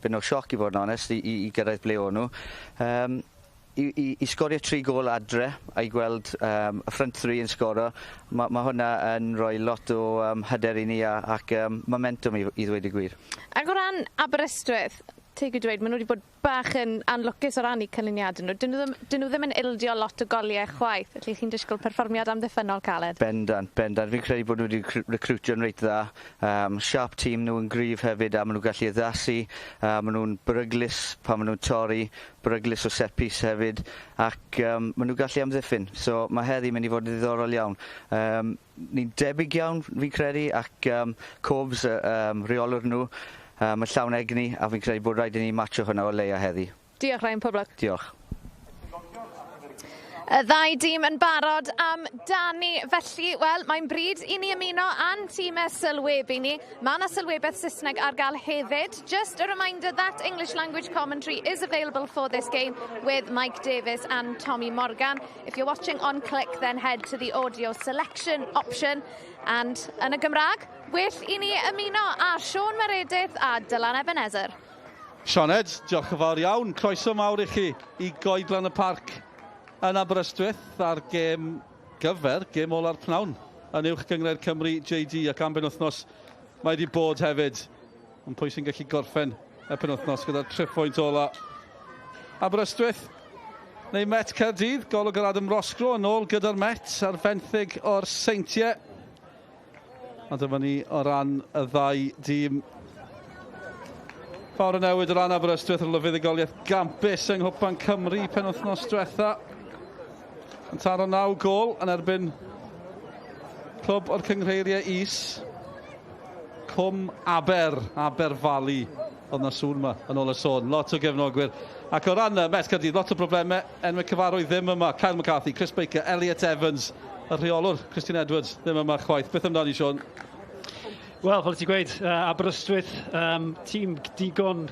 Been o sioc i fod yn onest i, i, i gyrraedd ble o'n nhw. Um, i, i, i sgorio tri gol adre a i gweld y front three yn sgoro, mae ma hwnna yn rhoi lot o hyder i ni a, ac momentum i, i ddweud y gwir. Ac o ran Aberystwyth, teg i dweud, maen nhw wedi bod bach yn anlwcus o ran eu canlyniadau nhw. Dyn nhw ddim, dyn nhw ddim yn ildio lot o goliau chwaith, felly chi'n disgwyl perfformiad amddiffynnol caled. Bendant, bendant. Fi'n credu bod nhw wedi recrwtio'n reit dda. Sharp team nhw yn gryf hefyd a maen nhw'n gallu addasu. Maen nhw'n beryglus pan maen nhw'n torri, beryglus o set piece hefyd ac maen nhw'n gallu amddiffyn. So mae heddi mynd i fod yn ddiddorol iawn. Ni'n debyg iawn fi'n credu ac Corbs, rheolwr nhw, mae llawn egni a fi'n credu bod rhaid i ni matcho hwnna o leia heddi. Diolch Ryan, pob lwc. Diolch. Y ddau dîm yn barod am dani, felly, wel, mae'n bryd i ni ymuno â'n tîmau sylwebu ni. Mae yna sylwebaeth Saesneg ar gael hefyd. Just a reminder that English language commentary is available for this game with Mike Davis and Tommy Morgan. If you're watching on Clic, then head to the audio selection option. And yn y Gymraeg, well i ni ymuno â Siôn Meredith a Dylan Ebenezer. Sioned, diolch yn fawr iawn. Croeso mawr i chi i Goedlan y Parc yn Aberystwyth ar gêm gyfer, gêm ola'r pnawn yn uwch gynghrair Cymru JD ac am benwythnos mae wedi bod hefyd. Ond pwy sy'n gallu gorffen y penwythnos gyda'r triphwynt ola? Aberystwyth neu Met Caerdydd, golwg ar Adam Roscrow yn ôl gyda'r Met ar fenthyg o'r Seintiau. A dyma ni o ran y ddau dîm. Fawr o newid o ran Aberystwyth ar ôl y fuddugoliaeth gampus yng Nghwpan Cymru penwythnos diwetha. Yn taro 9 gôl yn erbyn clwb o'r cynghreiriau is. Cwm Aber, Aber Valley. Oedd na sŵn yma yn ôl y sôn. Lot o gefnogwyr. Ac o ran Met Caerdydd, lot o broblemau. Enwau cyfarwydd ddim yma. Kyle McCarthy, Chris Baker, Elliot Evans, y rheolwr, Christian Edwards, ddim yma chwaith. Beth amdani, Sean? Wel, fel ti'n gweud, Aberystwyth, tîm digon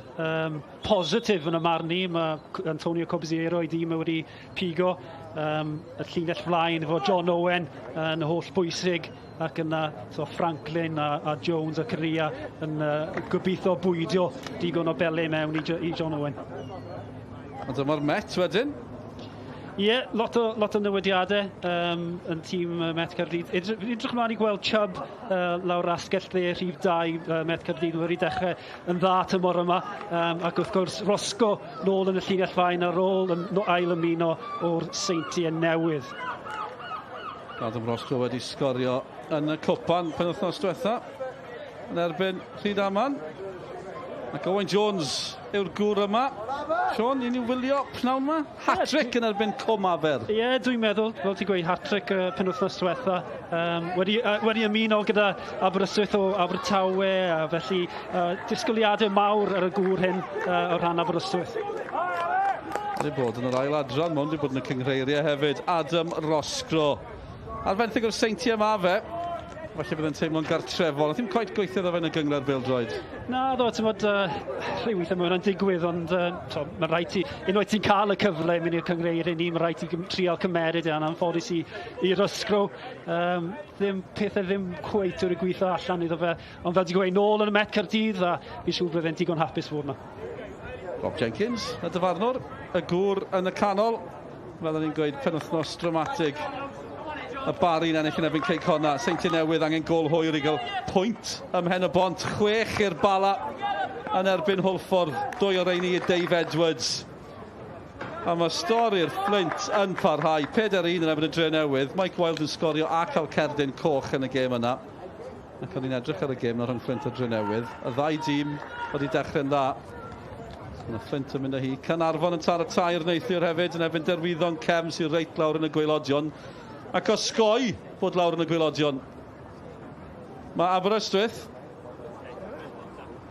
positif yn y marn i. Mae Antonio Corbisiero i dîm wedi pigo y llinell flaen efo John Owen yn holl bwysig ac yna so Franklin a Jones a Correa yn gobeithio bwydio digon o bele mewn i John Owen. A dyma'r Met wedyn. Ie, yeah, lot o newidiadau yn tîm Met Caerdydd. Edrych ymlaen i gweld Chubb lawr asgell dde rhif 2 Met Caerdydd wedi dechrau yn dda tymor yma. Ac wrth gwrs Roscoe nôl yn y llinell fain ar ôl yn no, ail ymuno o'r Seintiau Newydd. Adam Roscoe wedi sgorio yn y cwpan penwythnos diwetha yn erbyn Rhydaman. Ac Owain Jones yw'r gŵr yma. Sean, i ni wylio pnawn yma? Hat-trick yn erbyn Cwm Aber. Ie, yeah, dwi'n meddwl, fel ti'n gweud, hat-trick penwythnos diwetha. Wedi ymuno gyda Aberystwyth o Abertawe, a felly disgwyliadau mawr ar y gŵr hyn o rhan Aberystwyth. Wedi bod yn yr ail adran, mae wedi bod yn y cynghreiriau hefyd. Adam Roscrow. Ar fenthyg o'r Seintiau ma fe. Falle bydd yn teimlo'n gartrefol. Ddim quite gweithio iddo fe yn y gynghrair bêl-droed. Na, ddo, ti'n bod, rhyw weithiau mae hwnna'n digwydd, ond mae'n rhaid ti, unwaith ti'n cael y cyfle i mynd i'r cynghreir i ni, mae'n rhaid ti trial cymeryd e, yn anffodus i Roscrow. Ddim, pethau ddim cweit wedi gweithio allan iddo fe, ond fel ti'n gweud, nôl yn y Met Caerdydd, a fi'n siŵr bydd e'n digon hapus fod yma. Rob Jenkins, y dyfarnwr, y gŵr yn y canol. Fel o'n i'n gweud, penwythnos dramatig. Y Barri'n ennill yn erbyn Cei Connah. Seintiau Newydd angen gôl hwyr i gael pwynt ym Mhen y Bont. 6 i'r Bala yn erbyn Hwlffordd. 2 o reini i Dave Edwards. A mae stori'r Fflint yn parhau. 4-1 yn erbyn y Dre Newydd. Mike Wild yn sgorio a cael cerdyn coch yn y gêm yna. Ac o'n i'n edrych ar y gêm na rhwng Fflint a Dre Newydd. Y ddau dîm wedi dechrau'n dda. Mae Fflint yn mynd â hi. Caernarfon yn taro 3 neithiwr hefyd yn erbyn Derwyddon Cefn sy'n reit lawr yn y gwaelodion. Ac osgoi bod lawr yn y gwaelodion. Mae Aberystwyth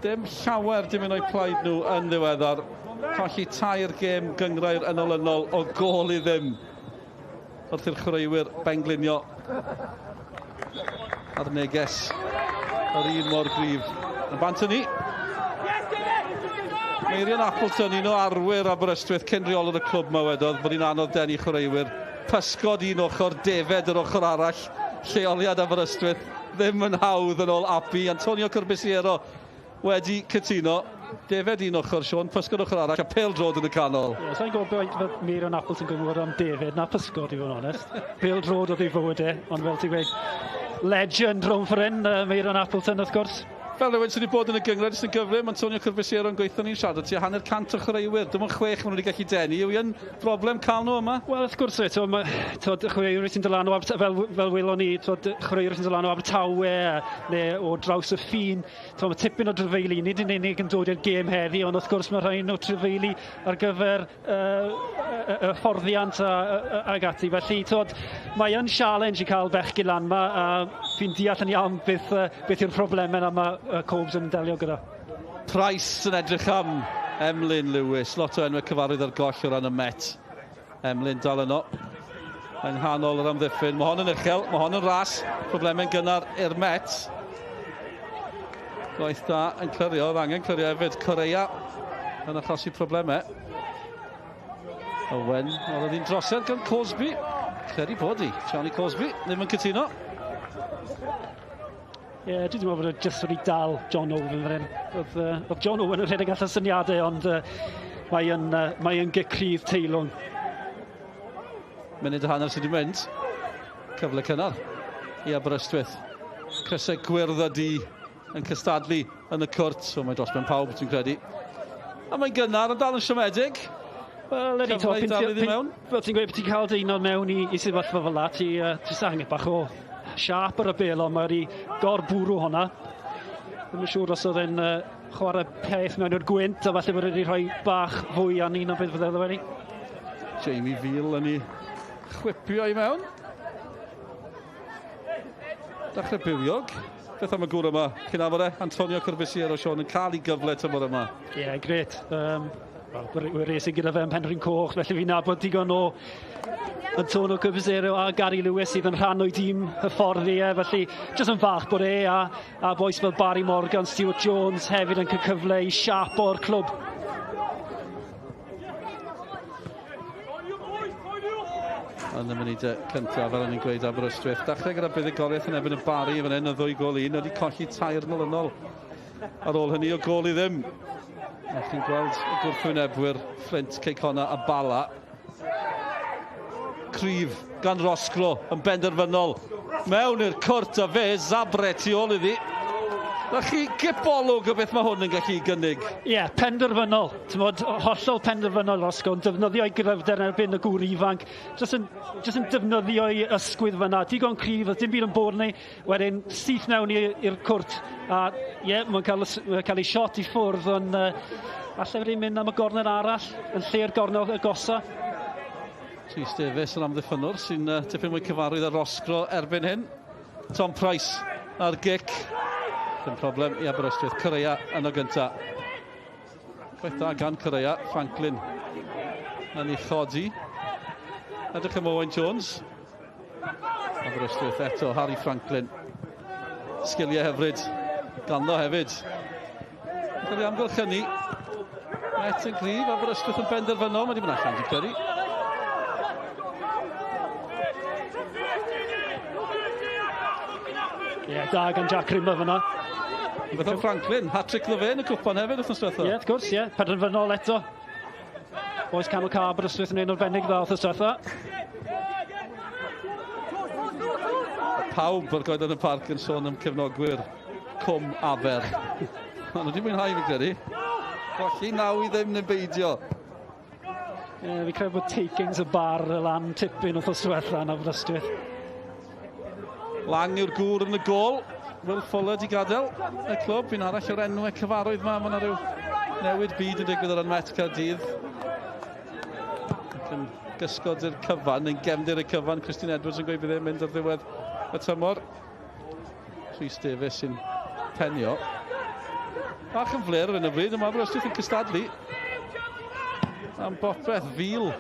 dim llawer dim un o'i plaid nhw yn ddiweddar. Colli 3 gêm gynghrair yn olynol o gôl i ddim. Wrth i'r chwaraewyr benglinio ar neges yr un mor gryf. Yn bant ni. Meirion Appleton, un o arwyr Aberystwyth, cyn reolwr y clwb yma wedodd bod hi'n anodd denu chwaraewyr. Pysgod un ochr, defed yr ochr arall. Lleoliad Aberystwyth ddim yn hawdd yn ôl Abi. Antonio Corbisiero wedi cytuno. Defed un ochr, Sean, pysgod ochr arall, a pêl-droed yn y canol. Ie, yeah, sa'n gwybod beth Meirion Appleton gwybod am defed, na pysgod i fod yn onest. Pêl-droed oedd ei fywyd e, ond fel ti'n gweud, legend rhwng ffor hyn, Meirion Appleton wrth gwrs. Fel rhywun sydd wedi bod yn y gynghrair jyst yn gyflym, Antonio Corbisiero yn gweithio ni'n siarad tua 150 o chwaraewyr, dim ond 6 maen nhw wedi gallu denu. Yw hi'n broblem cael nhw yma? Wel, wrth gwrs, to, ma, to, chwaraewyr sy'n dod lan o Abertawe, fel welon ni, to, chwaraewyr sy'n dod lan o Abertawe neu o draws y ffin. To, mae tipyn o drafeili, nid yn unig yn dod i'r gêm heddi, ond wrth gwrs mae rhai o trafeili ar gyfer y fforddiant ag ati. Felly, twod, mae yn challenge i cael bechgyn lan yma, a fi'n deall yn iawn beth yw'r problemau yna mae Cobs yn delio gyda. Price yn edrych am Emlyn Lewis. Lot o enwau cyfarwydd ar goll o ran y Met. Emlyn dal yno. Yng nghanol yr amddiffyn. Mae hon yn uchel, mae hon yn ras. Problemau'n gynnar i'r Met. Gwaith da yn clirio, oedd angen clirio hefyd. Correa yn achosi problemau. Owen, oedd hi'n drosedd gan Cosby. Credu bod hi. Charlie Cosby, ddim yn cytuno. Ie, yeah, dwi'n meddwl bod e jyst wedi dal John Owen fan hyn. Oedd John Owen yn rhedeg allan syniadau, ond mae yn gic cryf teilwng. Munud a hanner sydd wedi mynd. Cyfle cynnar i Aberystwyth. Crysau gwyrdd a du yn cystadlu yn y cwrt. So mae dros ben pawb, dwi'n credu. A mae'n gynnar, yn dal yn siomedig. Wel, ydy, to, pyn, mewn. Fel ti'n gweud, ti'n cael deunon mewn i sefyllfa fel la, ti angen bach o siap ar y bel, ond mae wedi gorbwrw hwnna. Ddim yn siŵr os oedd e'n chwarae peth mewn i'r gwynt, a falle bod wedi rhoi bach fwy arni na beth fydde wedi. Jamie Veal yn ei chwipio i mewn. Dechrau bywiog. Beth am y gŵr yma? Cyn afod e, Antonio Corbisiero, Sean, yn cael ei gyfle tymor yma. Ie, yeah, gret. Wel, racing gyda fe yn Penrhyn Coch, felly fi'n nabod digon o Antonio Corbisiero a Gary Lewis sydd yn rhan o'i dîm hyfforddi e, felly jyst yn falch bod e a bois fel Barry Morgan, Stuart Jones hefyd yn cael cyfle i siapo'r clwb. Yn y munudau cyntaf, fel o'n i'n gweud, Aberystwyth. Dechrau gyda buddugoliaeth yn erbyn y Barri fan hyn, y 2-1, wedi colli 3 yn olynol ar ôl hynny o gôl i ddim. A chi'n gweld y gwrthwynebwyr Flint, Cei Connah a Bala. Cryf gan Roscrow yn benderfynol. Mewn i'r cwrt a fe, Zabre tu ôl iddi. Na chi gipolwg o beth mae hwn yn gallu gynnig. Ie, yeah, penderfynol. T'mod, hollol penderfynol Roscoe, yn defnyddio ei gryfder yn erbyn y gŵr ifanc. Jyst yn defnyddio ei ysgwydd fyna. Digon cryf, oedd dim byd yn bod ni. Wedyn, syth mewn i'r cwrt. A ie, yeah, mae'n cael ei shot i ffwrdd, ond allai wedi mynd am y gornel arall, yn lle'r gornel agosa. Rhys Davies yn amddiffynwr sy'n tipyn mwy cyfarwydd ar Roscrow erbyn hyn. Tom Price ar gic. Dim problem i Aberystwyth. Correa yn o gynta. Gwaith da gan Correa. Franklin yn ei chodi. Edrych am Owen Jones. Aberystwyth eto, Harry Franklin. Sgiliau hyfryd ganddo hefyd. Cael ei amgylchynu. Met yn gryf, Aberystwyth yn benderfynol. Mae wedi mynd allan, dwi'n credu. Ie, yeah, da gan Jack Rimmer fyna. Beth am Franklin, hat-trick iddo fe yn y cwpan hefyd wythnos diwethaf. Ie, yeah, wrth gwrs, ie. Yeah. Penderfynol eto. Bois canol cae Aberystwyth yn un arbennig dda wythnos diwetha. Pawb ar goeden y parc yn sôn am cefnogwyr Cwm Aber. Maen nhw wedi mwynhau, fi'n credu. Colli 9-0 neu beidio. Ie, yeah, fi credu bod takings y bar lan tipyn wythnos diwetha yn Aberystwyth. Lang yw'r gŵr yn y gôl. Will Fuller di gadael y clwb. Un arall o'r enwau cyfarwydd yma. Mae yna rhyw newid byd yn digwydd ar ran Met Caerdydd. Ac yn gysgod i'r cyfan, yn gefndir y cyfan. Christian Edwards yn gweud bydd e'n mynd ar ddiwedd y tymor. Rhys Davies sy'n penio. Bach yn fler ar hyn o bryd, yma Aberystwyth yn cystadlu am bopeth. Fil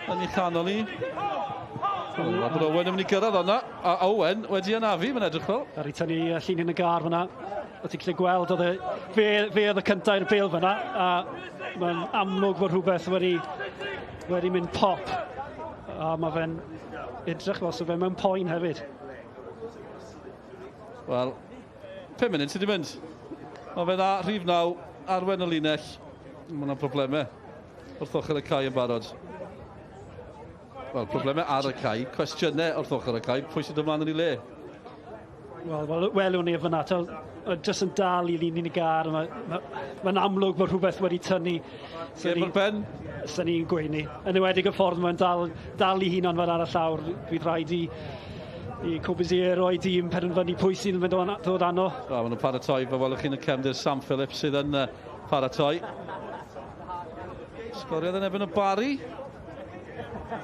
yn ei chanol ni. A bod Owen yn mynd i gyrraedd o'na, a Owen wedi anafu, mae'n edrych fel. Ar ei tynnu llun yn y gar fyna. O ti'n gallu gweld oedd e, fe oedd y cyntaf i'r bêl fyna, a mae'n amlwg fod rhywbeth wedi mynd pop. A mae fe'n edrych fel so fe mewn poen hefyd. Wel, 5 munud sydd wedi mynd. Mae fe dda, rhif 9, arwen y linell. Mae yna problemau wrth ochr y cae yn barod. Wel, problemau ar y cae, cwestiynau wrth ochr y cae, pwy sydd ymlaen yn ei le? Wel, wel, welwn ni fyna. Jyst yn dal i lun i'n y gar. Mae'n ma, ma, ma amlwg bod rhywbeth wedi tynnu. Gêm ar ben? Sy'n ni'n gweini. Yn enwedig y ffordd mae'n dal, dal i hunan fel ar y llawr. Bydd rhaid i i Cobusier o'i dîm penderfynu pwy sydd yn mynd o ddod ano. Wel, maen nhw'n paratoi, fe welwch chi'n y cefndir Sam Phillips sydd yn paratoi. Sgoriodd yn erbyn y Barry.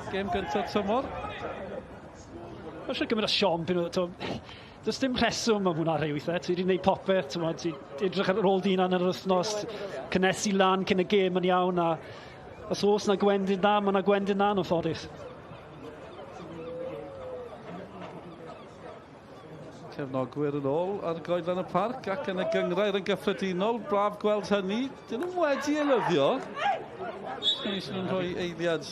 Gêm gyntaf tymor. Mae eisiau gymryd o siom, does dim rheswm am hwnna rhai weithiau. Ti wedi gwneud popeth, ti'n edrych ar ôl dy hunan yn yr wythnos, cynnesu lan cyn y gêm yn iawn, a os oes na gwendid na, mae na gwendid na yn ffodus. Cefnogwyr yn ôl ar goedlan y parc ac yn y gynghrair yn gyffredinol. Braf gweld hynny. Dyn nhw wedi elyddio. Ni sy'n rhoi eiliad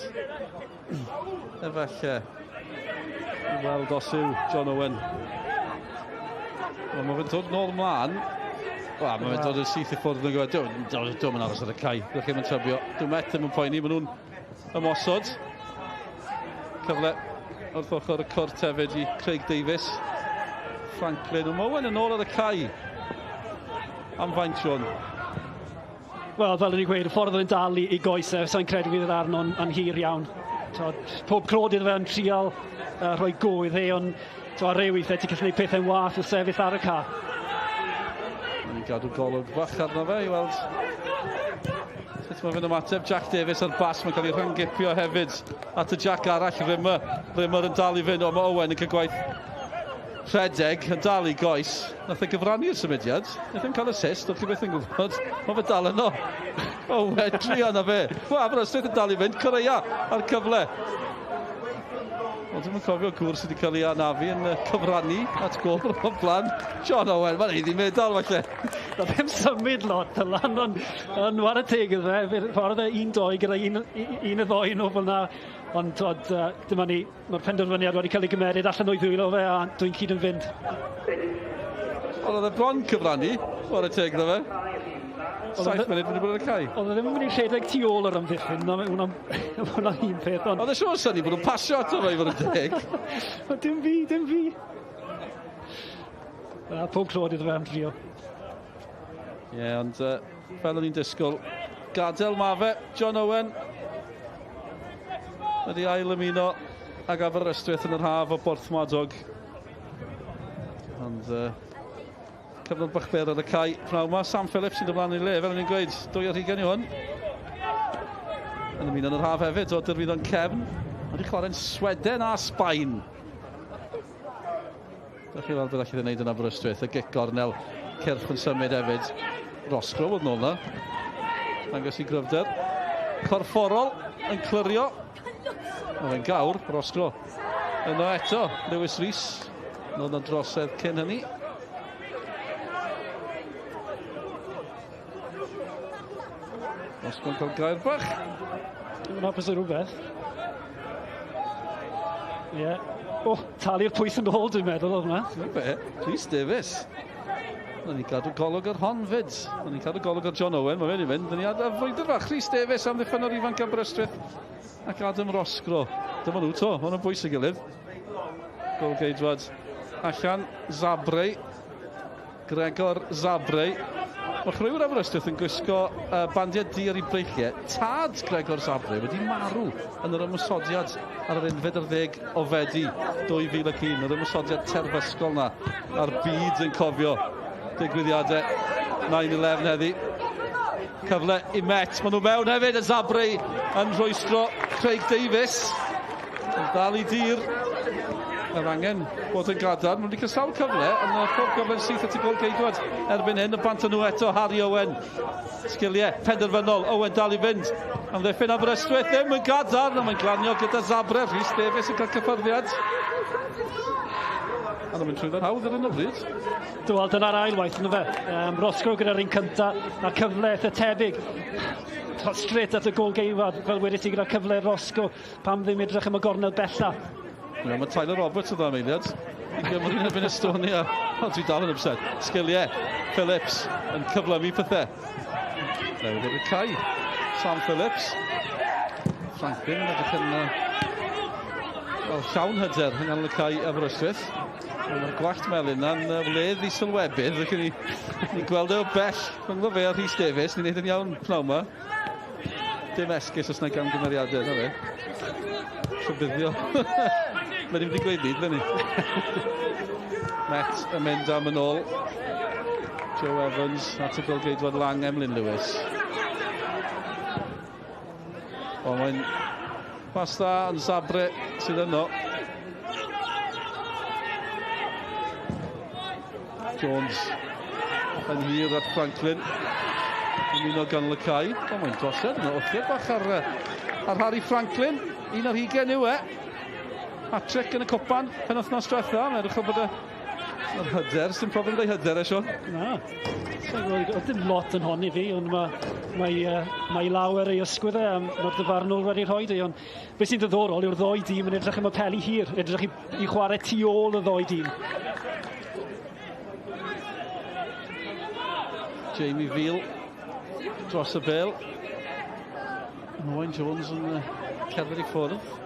efallai i weld os yw John Owen. Wel, mae fe'n dod nôl mlaen. Wel, mae fe'n dod yn syth i ffwrdd yn gwybod. Dwi'n mynd aros ar y cae. Dwi'n chi'n tybio. Dwi'n met ddim yn poeni. Maen nhw'n ymosod. Cyfle wrth ochr y cwrt hefyd i Craig Davies. Franklin. Mae Owen yn ôl ar y cae. Am faint, Sean? Wel, fel o'n i'n gweud, y ffordd oedd yn dal i, i goesau, sa'n credu fydd arno'n yn hir iawn. To, pob clod iddo fe yn trial rhoi go iddo e, ond to, ar rei weithiau ti'n gallu gwneud pethau'n wath o sefyll ar y ca. Ni'n gadw golwg bach arno fe i weld sut mae fe'n ymateb. Jack Davies ar bas, mae'n cael ei rhyngipio hefyd at y Jack arall, Rimmer. Rimmer yn dal i fynd, o mae Owen yn cael gwaith rhedeg, yn dal i goes. Nath e gyfrannu'r symudiad. Nath e'n cael assist, o'ch chi beth yn gwybod. Mae fe dal yno. Owen, trio na fe. Wel, Aberystwyth yn dal i fynd. Correa ar cyfle. Wel, dwi'm yn cofio gŵr sydd wedi cael ei anafu yn cyfrannu at gôl o'r blaen. John Owen, mae'n haeddu medal falle. Na ddim symud lot Dylan, ond on, whare teg iddo fe, ffordd e 1-2 gyda un, un y ddoi nhw fel na. Ond twod, dyma ni, mae'r penderfyniad wedi cael ei gymeryd allan o'i ddwylo fe a dwi'n cyd yn fynd. Ond oedd e bron cyfrannu, whare teg iddo fe. 7 munud wedi bod ar y cae. Oedd e ddim yn mynd i rhedeg tu ôl yr amddiffyn, hwnna'n hwnna un peth. Ond oedd e siŵr syni bod nhw'n pasio ato fe i fod yn deg. Dim fi, dim fi. Na, pob clod iddo fe am drio. Ie, yeah, ond fel o'n i'n disgwyl, gadael ma fe, John Owen wedi ail ymuno ag Aberystwyth yn yr haf o Borthmadog. Ond cyfnod bach byr ar y cae pnawn yma. Sam Phillips sy'n dod mlaen i le, fel o'n i'n gweud, 22 i hwn. Yn ymuno yn yr haf hefyd o Derwyddon Cefn. Wedi chwarae'n Sweden a Sbaen. Dych chi weld beth allai wneud yn Aberystwyth. Y gic gornel, cyrch yn symud hefyd. Roscrow oedd nôl na. Dangos i gryfder. Corfforol yn clirio. Mae fe'n gawr, Roscrow. Yno eto, Lewis Rees. Nôl na drosedd cyn hynny. Roscrow'n cael gair bach. Dwi'n hapus o rhywbeth. Ie. Yeah. O, talu'r pwyth yn ôl, dwi'n meddwl, oedd hwnna. Be? Rhys Davies. Nawn ni gadw golwg ar hon fyd. Nawn ni cadw golwg ar John Owen, mae fe'n i fynd. Nawn ni adael frwydr fach. Rhys Davies am ddiffynwr ifanc Aberystwyth ac Adam Roscrow. Dyma nhw to, maen nhw'n bwys ei gilydd. Golgeidwad allan, Zabrei. Gregor Zabrei. Mae chwaraewyr Aberystwyth yn gwisgo bandiau du ar ei breichiau. Tad Gregor Zabrei wedi marw yn yr ymosodiad ar yr 11 o Fedi 2001. Yr ymosodiad terfysgol na a'r byd yn cofio digwyddiadau 9-11 heddi. Cyfle i Met. Maen nhw mewn hefyd. Y Zabrei yn rhwystro Craig Davies. Yn dal i dir. Mae'r angen bod yn gadarn. Maen nhw wedi cael sawl cyfle, ond mae pob cyfle'n syth at y gol geidwad erbyn hyn. Y bant nhw eto, Harry Owen. Sgiliau penderfynol. Owen dal i fynd. Amddiffyn Aberystwyth ddim yn gadarn, ond mae'n glanio gyda Zabre. Rhys Davies yn cael cyffyrddiad. A nhw'n mynd trwyddo'n hawdd ar hyn o bryd. Wel, dyna'r ail waith yna fe. Roscrow gyda'r un cynta, a cyfle eitha tebyg. Straight at y gol geifad, fel wedys ti gyda cyfle Roscrow. Pam ddim edrych am y gornel bella. Mae Tyler Roberts yn dda am eiliad. I Gymru yn erbyn Estonia. O, dwi dal yn upset. Sgiliau. Phillips yn cyflymu pethau. Newydd i'r cae. Sam Phillips. Franklin yn edrych yn wel, llawn hyder yng nghanol y cae Aberystwyth. Mae'r gwallt melyn na'n wledd i sylwebydd. Felly ni, ni gweld e o bell rhyngddo fe a Rhys Davies. Ni'n neud yn iawn pnawn yma. Dim esgus os na gamgymeriadau, na fe. Rhybuddio. Mae ddim wedi gweud byd, fe ni. Met yn mynd am yn ôl. Joe Evans at y golgeidwad Lang Emlyn Lewis. O, mae'n pas dda yn Zabre sydd yno. Jones yn hir at Franklin. Yn un o ganol y cae. O, mae'n drosiad yna. Wrthiad bach ar, ar Harry Franklin. 21 yw e. Hat-trick yn y cwpan penwythnos diwetha. Mae'n edrych fel bod y Mae'r hyder, sy'n problem gyda'i hyder e, Sean? Na. Oedd dim lot yn honni fi, ond mae, mae, uh, mae lawer ei ysgwydd e, a mae'r dyfarnwr wedi rhoi ei. Ond beth sy'n ddiddorol yw'r ddoi dîm yn edrych am y peli hir, edrych i, i chwarae tu ôl y ddoi dîm. Jamie Veal dros y bel. Owain Jones yn cerdded i ffwrdd.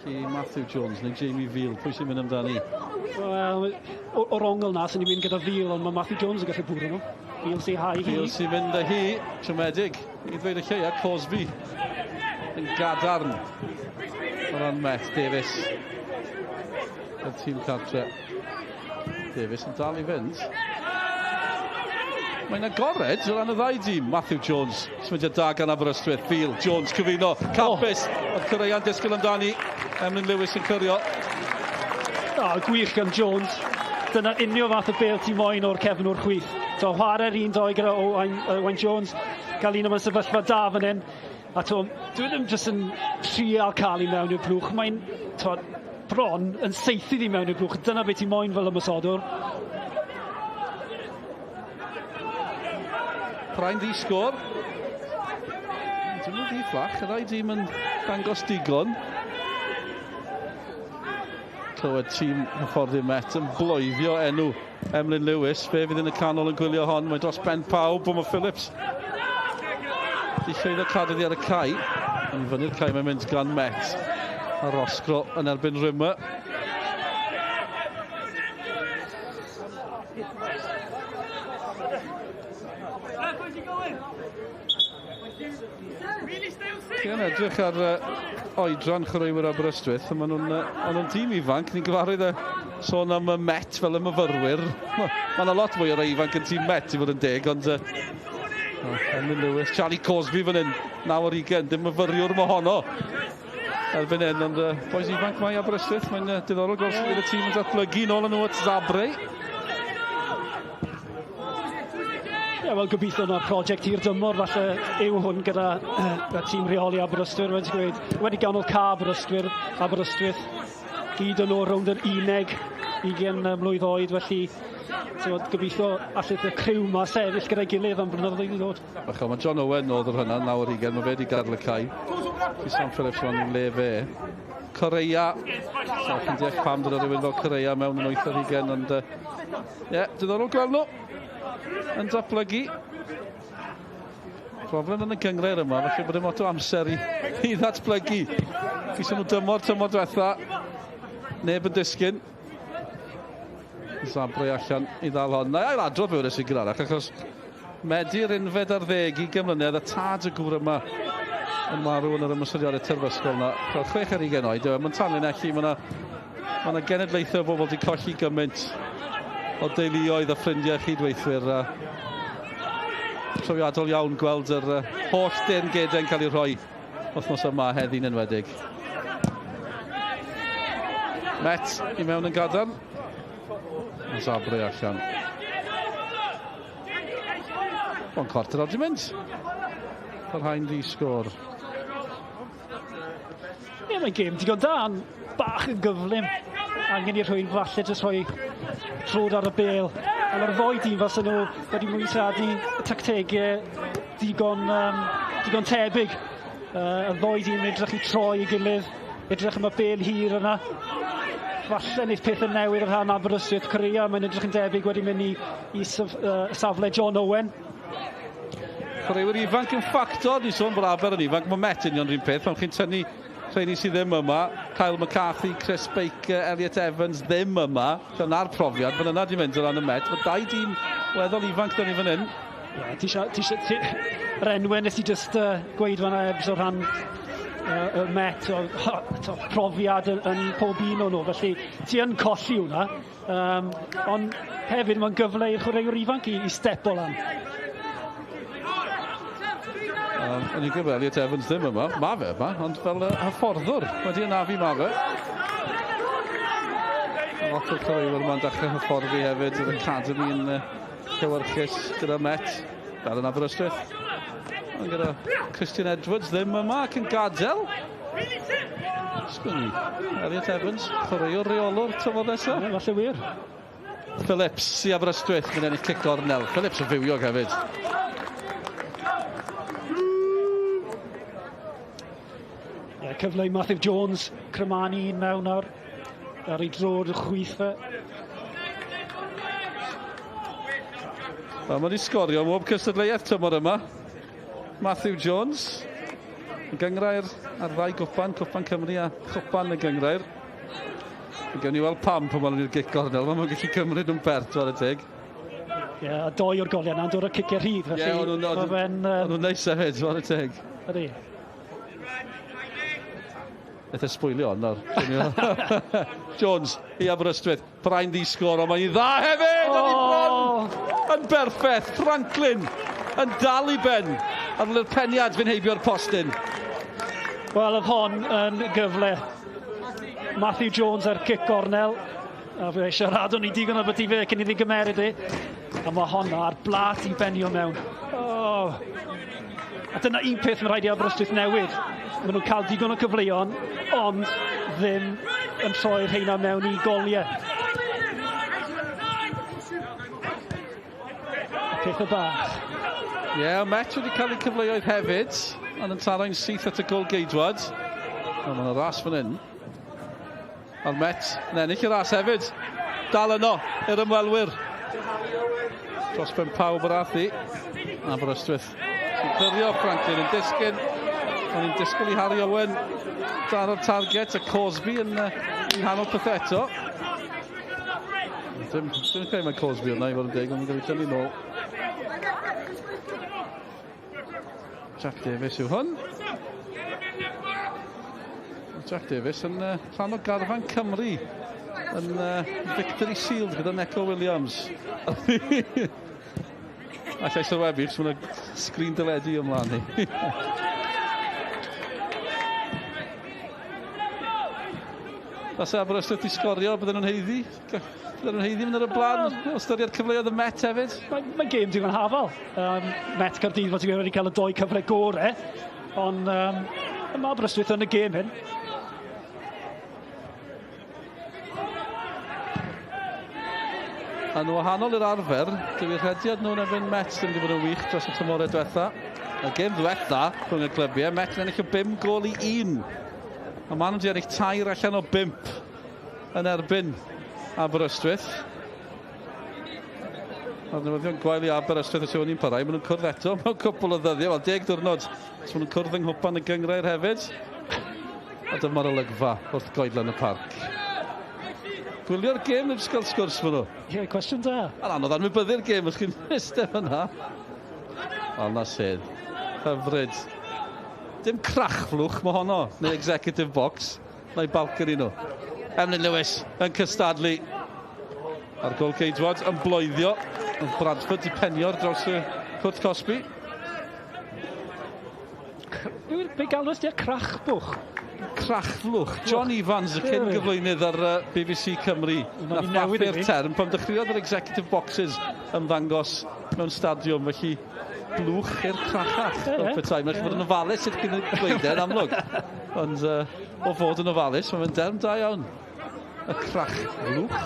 I Matthew Jones neu Jamie Veal, pwy sy'n mynd amdani? Wel, o'r ongl na, sy'n ni'n mynd gyda Veal, ond mae Matthew Jones yn gallu bwrw nhw. Veal sy'n hau hi. Veal sy'n mynd â hi, siomedig, i ddweud y lleia, Cosby yn gadarn o ran Met Davies. Y tîm cartre. Davies yn dal i fynd. Mae'n agored o ran y ddau dîm. Matthew Jones, symudiad da gan Aberystwyth. Veal, Jones, cyfuno, campus. Oh. Oedd Cyreia'n disgwyl amdani. Emlyn Lewis yn cyrio. Oh, gwych gan Jones. Dyna union fath o bêl ti moyn o'r cefnwr chwith. So, chwarae'r un doi gyda Owain, Owain Jones. Cael un yma'n sefyllfa da fan hyn. A to, dwi ddim jyst yn trial cael i mewn i'r blwch. Mae'n to, bron yn saethu di mewn i'r blwch. Dyna beth ti moyn fel ymosodwr. Prime ddi sgôr. Dim yn ddi fflach, y ddau dîm yn dangos digon. Clywed tîm hyfforddi Met yn bloeddio enw Emlyn Lewis. Fe fydd yn y canol yn gwylio hon. Mae dros ben pawb, ond mae Phillips di llwyddo cadw ddi ar y cae. Yn fyny'r cae mae'n mynd gan Met. A Roscro yn erbyn Rimmer. Chi'n edrych ar oedran chwaraewyr Aberystwyth, maen nhw'n uh, nhw tîm ifanc, ni'n gyfarwydd â sôn am y Met fel y myfyrwyr. Mae yna lot mwy o rai ifanc yn tîm Met i fod yn deg, ond uh, Emlyn Lewis, Charlie Cosby fan hyn, 9 ar 20, dim myfyriwr mohono erbyn hyn, ond uh, boys ifanc mae Aberystwyth, mae'n uh, diddorol gweld sut bydd y tîm yn datblygu nôl yn nhw at Zabre. Ie, wel gobeithio na prosiect hir dymor falle yw hwn gyda y tîm rheoli Aberystwyth, wedi gweud, wedi ganol ca Aberystwyth, Aberystwyth, gyd yn ôl rownd yr uneg, 20 mlwydd oed, felly Tywod, gobeithio allith y criw ma sefyll gyda'i gilydd am blynyddoedd i ddod. Bach mae John Owen oedd yr hynna, 9 ar 20, mae fe wedi gadael y cae. Felly Sam Phillips fan le fe. Correa, so chi'n deall pam dyna rhywun fel Correa mewn yn 8 ar 20, ond ie, yeah, diddorol gweld nhw yn datblygu. Problem yn y gynghrair yma, felly bod dim lot o amser i, i ddatblygu. Gwyson nhw dymor, tymor diwetha, neb yn disgyn. Zabre allan i ddal hon. Na i ailadrodd fe wedes i gynharach, achos Medi'r unfed ar ddeg i mlynedd, a tad y gŵr yma yn marw yn yr ymosodiadau terfysgol yna. Fel 6 ar 20 oed, e, mae'n tanlinellu, mae yna ma 'na genedlaethau o bobl wedi colli gymaint o deuluoedd a ffrindiau chydweithwyr. A profiadol iawn gweld yr holl deyrngedau'n cael ei rhoi wythnos yma heddi'n enwedig. Met i mewn yn gadarn. Zabre allan. Ond cwarter awr di mynd. Parhau'n ddi sgôr. Ie, mae'n gêm digon da, ond bach yn gyflym. Angen i rhywun falle jyst rhoi trod ar y bêl. Ond mae'r ddoi dîm fel nhw wedi mwysiadu tactegau digon, digon tebyg. Y ddoi dîm yn edrych i troi i gilydd, edrych am y bêl hir yna. Falle wneud pethau newydd ar rhan Aberystwyth. Corea, mae'n edrych yn debyg wedi mynd i, i saf, safle John Owen. Chwaraewyr ifanc yn ffactor, ni sôn bod Aber yn ifanc, mae Met union rhywun peth, pan chi'n tynnu rheini sydd ddim yma, Kyle McCarthy, Chris Baker, Elliot Evans ddim yma, dyna'r profiad, fan yna di mynd o ran y Met, mae dau dîm weddol ifanc dyn ni fan hyn. Ie, ti isio, ti isio, ti, yr enwau nes i just gweud fan'na Ebs o rhan y Met, o, o, profiad yn, yn pob un o'n nhw, felly ti yn colli hwnna. Ond hefyd mae'n gyfle i'r chwaraewr ifanc i, i stepo lan. O'n i'n gwybod Elliot Evans ddim yma, ma fe yma, ond fel hyfforddwr wedi anafu ma fe. Lot o'r chwaraewyr yma'n dechrau hyfforddi hefyd, yr academy yn llewyrchus gyda Met, fel yn Aberystwyth. Ond gyda Christian Edwards ddim yma ac yn gadael. Sgwn i, Elliot Evans, chwaraewr reolwr tymor nesaf. Ie, falle wir. Phillips i Aberystwyth, mynd ennill cic gornel. Phillips yn fywiog hefyd. Ie, cyfle i Matthew Jones, crymanu un mewn nawr, ar ei drod chwith fe. Wel, mae wedi sgorio mhob cystadleuaeth tymor yma. Matthew Jones, y gyngrair ar ddau gwpan, Cwpan Cymru a Chwpan y gyngrair. Gawn ni weld pam pan maen nhw'n i'r gic gornel, maen nhw'n gallu cymryd nhw'n bert, chwarae teg. Ie, a doi o'r goliau na'n dod o'r ciciau rhydd, felly Ie, o'n nhw'n neis hefyd, chwarae teg. Ydy. Eitha sbwylio ond nawr. Jones i Aberystwyth. Brian ddi sgôr, ond mae'n dda hefyd! Oh! Yn bron yn berffaith. Franklin yn dal i ben ar ôl i'r peniad fynd heibio'r postyn. Wel, oedd hon yn gyfle. Matthew Jones ar cic gornel. A fe siaradwn ni digon o beth i fe cyn iddi gymeryd i. A mae honna ar blat i benio mewn. Oh. A dyna un peth mae rhaid i Aberystwyth newid. Maen nhw'n cael digon o cyfleon, ond ddim yn troi'r rheina mewn i goliau. Pethau bach. Ie, yeah, Met wedi cael eu cyfleoedd hefyd, ond yn taro'n syth at y gol geidwad. Ond mae'n ras fan hyn. A'r Met yn ennill y ras hefyd. Dal yno i'r ymwelwyr. Dros ben pawb yr ath i. Aberystwyth sy'n clirio, Franklin yn disgyn. O'n i'n disgwyl i Harry Owen daro'r target, a Cosby yn nghanol pethau eto. Dim credu mae Cosby yna i fod yn deg, ond mae'n cael ei dynnu nôl. Jack Davies yw hwn. Jack Davies yn rhan o garfan Cymru yn Victory Shield gyda Neco Williams. Allai sylwebu, chos mae'n sgrin deledu ymlaen ni. Fase Aberystwyth di sgorio, bydden nhw'n haeddu? Bydden nhw'n haeddu mynd ar y blaen, o ystyried cyfleoedd y Met hefyd? Mae'n gêm digon hafal. Met Caerdydd, fel ti'n gweud, wedi cael y doi cyfle gore, ond mae Aberystwyth yn y gêm hyn. Yn wahanol i'r arfer, dyw rhediad nhw'n erbyn Met ddim wedi bod yn wych dros y tymorau diwetha. Y gêm ddiwetha rhwng y clybiau, Met yn ennill o 5 gôl i 1. A maen nhw wedi ennill 3 allan o 5 yn erbyn Aberystwyth. Mae'r newyddion gwael i Aberystwyth os yw hynny'n parhau. Maen nhw'n cwrdd eto mewn cwpl o ddyddiau, wel 10 diwrnod. So maen nhw'n cwrdd yng Nghwpan y Gynghrair hefyd. A dyma'r olygfa wrth goedlan y parc. Gwylio'r gêm neu jyst gael sgwrs fo nhw? Ie, cwestiwn da. Mae'n anodd anwybyddu'r gêm os chi'n eistedd fyna. Wel, na sydd. Hyfryd. Dim crachflwch mae honno, neu executive box, neu balcony nhw. Emlyn Lewis yn cystadlu. A'r gol ceidwad yn bloeddio. Oedd Bradford di penio ar draws y cwrt cosbi. Be galwes di crachbwch? Crachflwch. John Evans, y cyn gyflwynydd ar BBC Cymru. Nath fathu'r term pan dechreuodd yr executive boxes ymddangos mewn stadiwm, felly blwch i'r crachach. Fel petai. Mae'n rhaid bod yn ofalus i'ch cyn dweud e'n amlwg. Ond o fod yn ofalus, mae'n derm da iawn. Y crachflwch.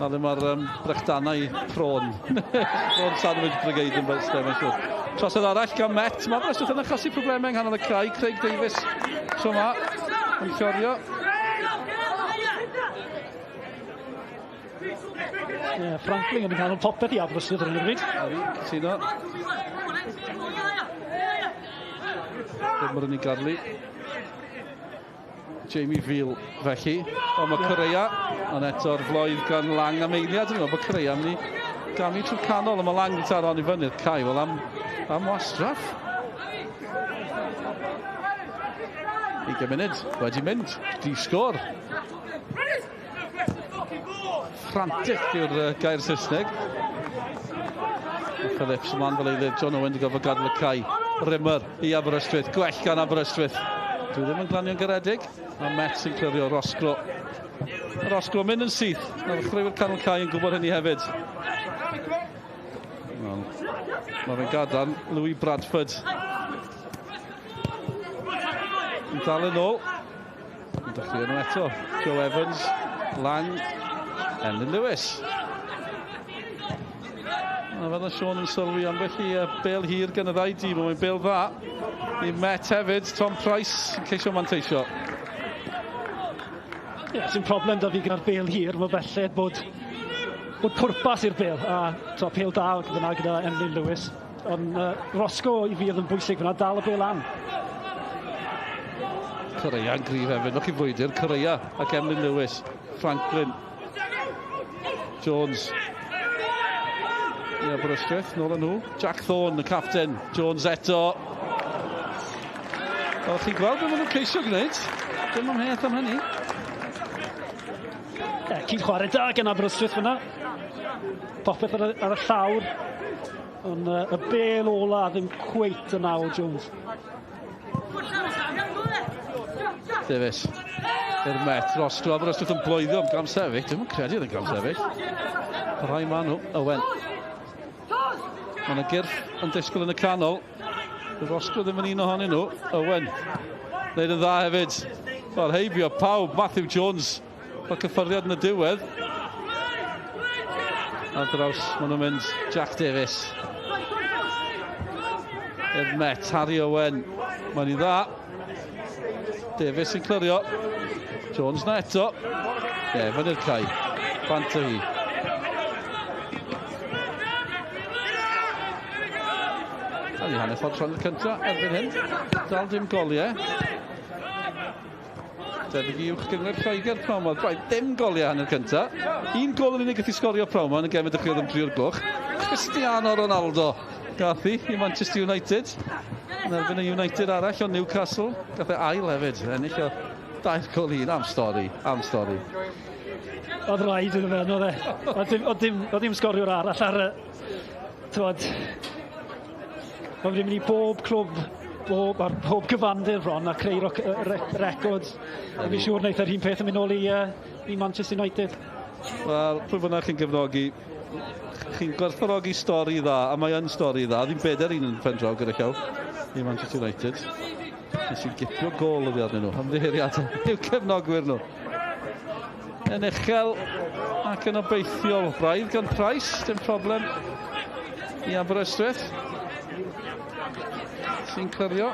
Na ddim ar brechdanau prawn. Prawn sandwich brigade yn beth mae'n siŵr. Trosedd arall gan Met. Mae Aberystwyth yn achosi problemau yng nghanol y cae. Craig Davies tro yma yn llorio. Yeah, Franklin yn canol popeth i Aberystwyth ar hyn o bryd. Ydy, cytuno. Rimmer yn ei garlu. Jamie Veal felly. Ond mae Correa, ond eto'r floedd gan Lang am eiliad. Dwi'n meddwl bod Correa yn mynd i gamu trwy'r canol, ond mae Lang wedi taro i fyny'r cae. Wel, am, am wastraff. 20 munud wedi mynd. Di sgôr. Frantic yw'r gair Saesneg. Phillips ymlaen fel eilydd. John Owen wedi gorfod gadael y cae. Rimmer i Aberystwyth. Gwell gan Aberystwyth. Dwi ddim yn glanio'n garedig. Mae Metz yn clirio Roscro. Roscro mynd yn syth. Mae'r chwaraewyr canol cae yn gwybod hynny hefyd. Wel, mae fe'n gadarn. Louis Bradford. Yn dal yn ôl. Yn dechrau nhw eto. Joe Evans, Lang, Emlyn Lewis. A fel y Sean yn sylwi ambell i bel hir gan y ddau dîm, ond mae'n bel dda i Met hefyd. Tom Price yn ceisio manteisio. Ie, yeah, sy'n problem da fi gyda'r bel hir, mae felly bod, bod pwrpas i'r bel, a to, pel da fyna gyda Emlyn Lewis. Ond Roscoe i fi oedd yn bwysig fyna, dal y bel lan. Correa yn gryf hefyd, nwch i frwydr, Correa ac Emlyn Lewis, Franklin, Jones. I Aberystwyth, nôl â nhw. Jack Thorne, y capten, Jones eto. Wel, chi'n gweld beth maen nhw'n ceisio gwneud. Dim amheuaeth am hynny. E, cyd chwarae da gan Aberystwyth fyna. Popeth ar y, ar y llawr. Ond y bel ola ddim cweit yn Al Jones. Davies. I'r Met, Roscoe, Aberystwyth yn bloeddio am gam sefyll. Dim yn credu oedd yn gam sefyll. Rhai maen nhw, Owen. Mae yna gyrff yn disgwyl yn y canol. Roscoe ddim yn un ohonyn nhw. Owen. Wneud yn dda hefyd. Wel, heibio pawb. Matthew Jones. Mae cyffyrddiad yn y diwedd. Ar draws, maen nhw'n mynd Jack Davies. I'r Met, Harry Owen. Mae'n i dda. Davies yn clirio. Jones na eto. Ie, yeah, fyny'r cae. Bant o hi. A ni hanner ffordd trwy'r cyntaf erbyn hyn. Dal dim goliau. Debyg i uwch gynghrair Lloegr pnawn 'ma. Braidd dim goliau hanner cyntaf. Un gol yn unig gath i sgorio pnawn 'ma yn y gem y dechreuodd am 3 o'r gloch. Cristiano Ronaldo gath hi i Manchester United. Yn erbyn y United arall o Newcastle. Gath e ail hefyd. Ennill o dair gol un. Am stori, am stori. Oedd rhaid iddo fe, oedd e. Oedd dim, oedd dim, oedd dim sgoriwr arall ar y... T'wod, mae wedi mynd i bob clwb, bob, ar pob cyfandir bron a creu roc, re, records. A fi'n siŵr wneud yr un peth yn mynd nôl i, i Manchester United. Wel, pwy bynnag chi'n gefnogi, chi'n gwerthfawrogi stori dda, a mae yn stori dda, ddim bedair un yn pen draw gyda llaw i Manchester United. Nes i gipio gôl oddi arnyn nhw, ymddiheuriadau i'w cefnogwyr nhw. Yn uchel ac yn obeithiol braidd gan Price, dim problem i Aberystwyth. Sy'n clirio.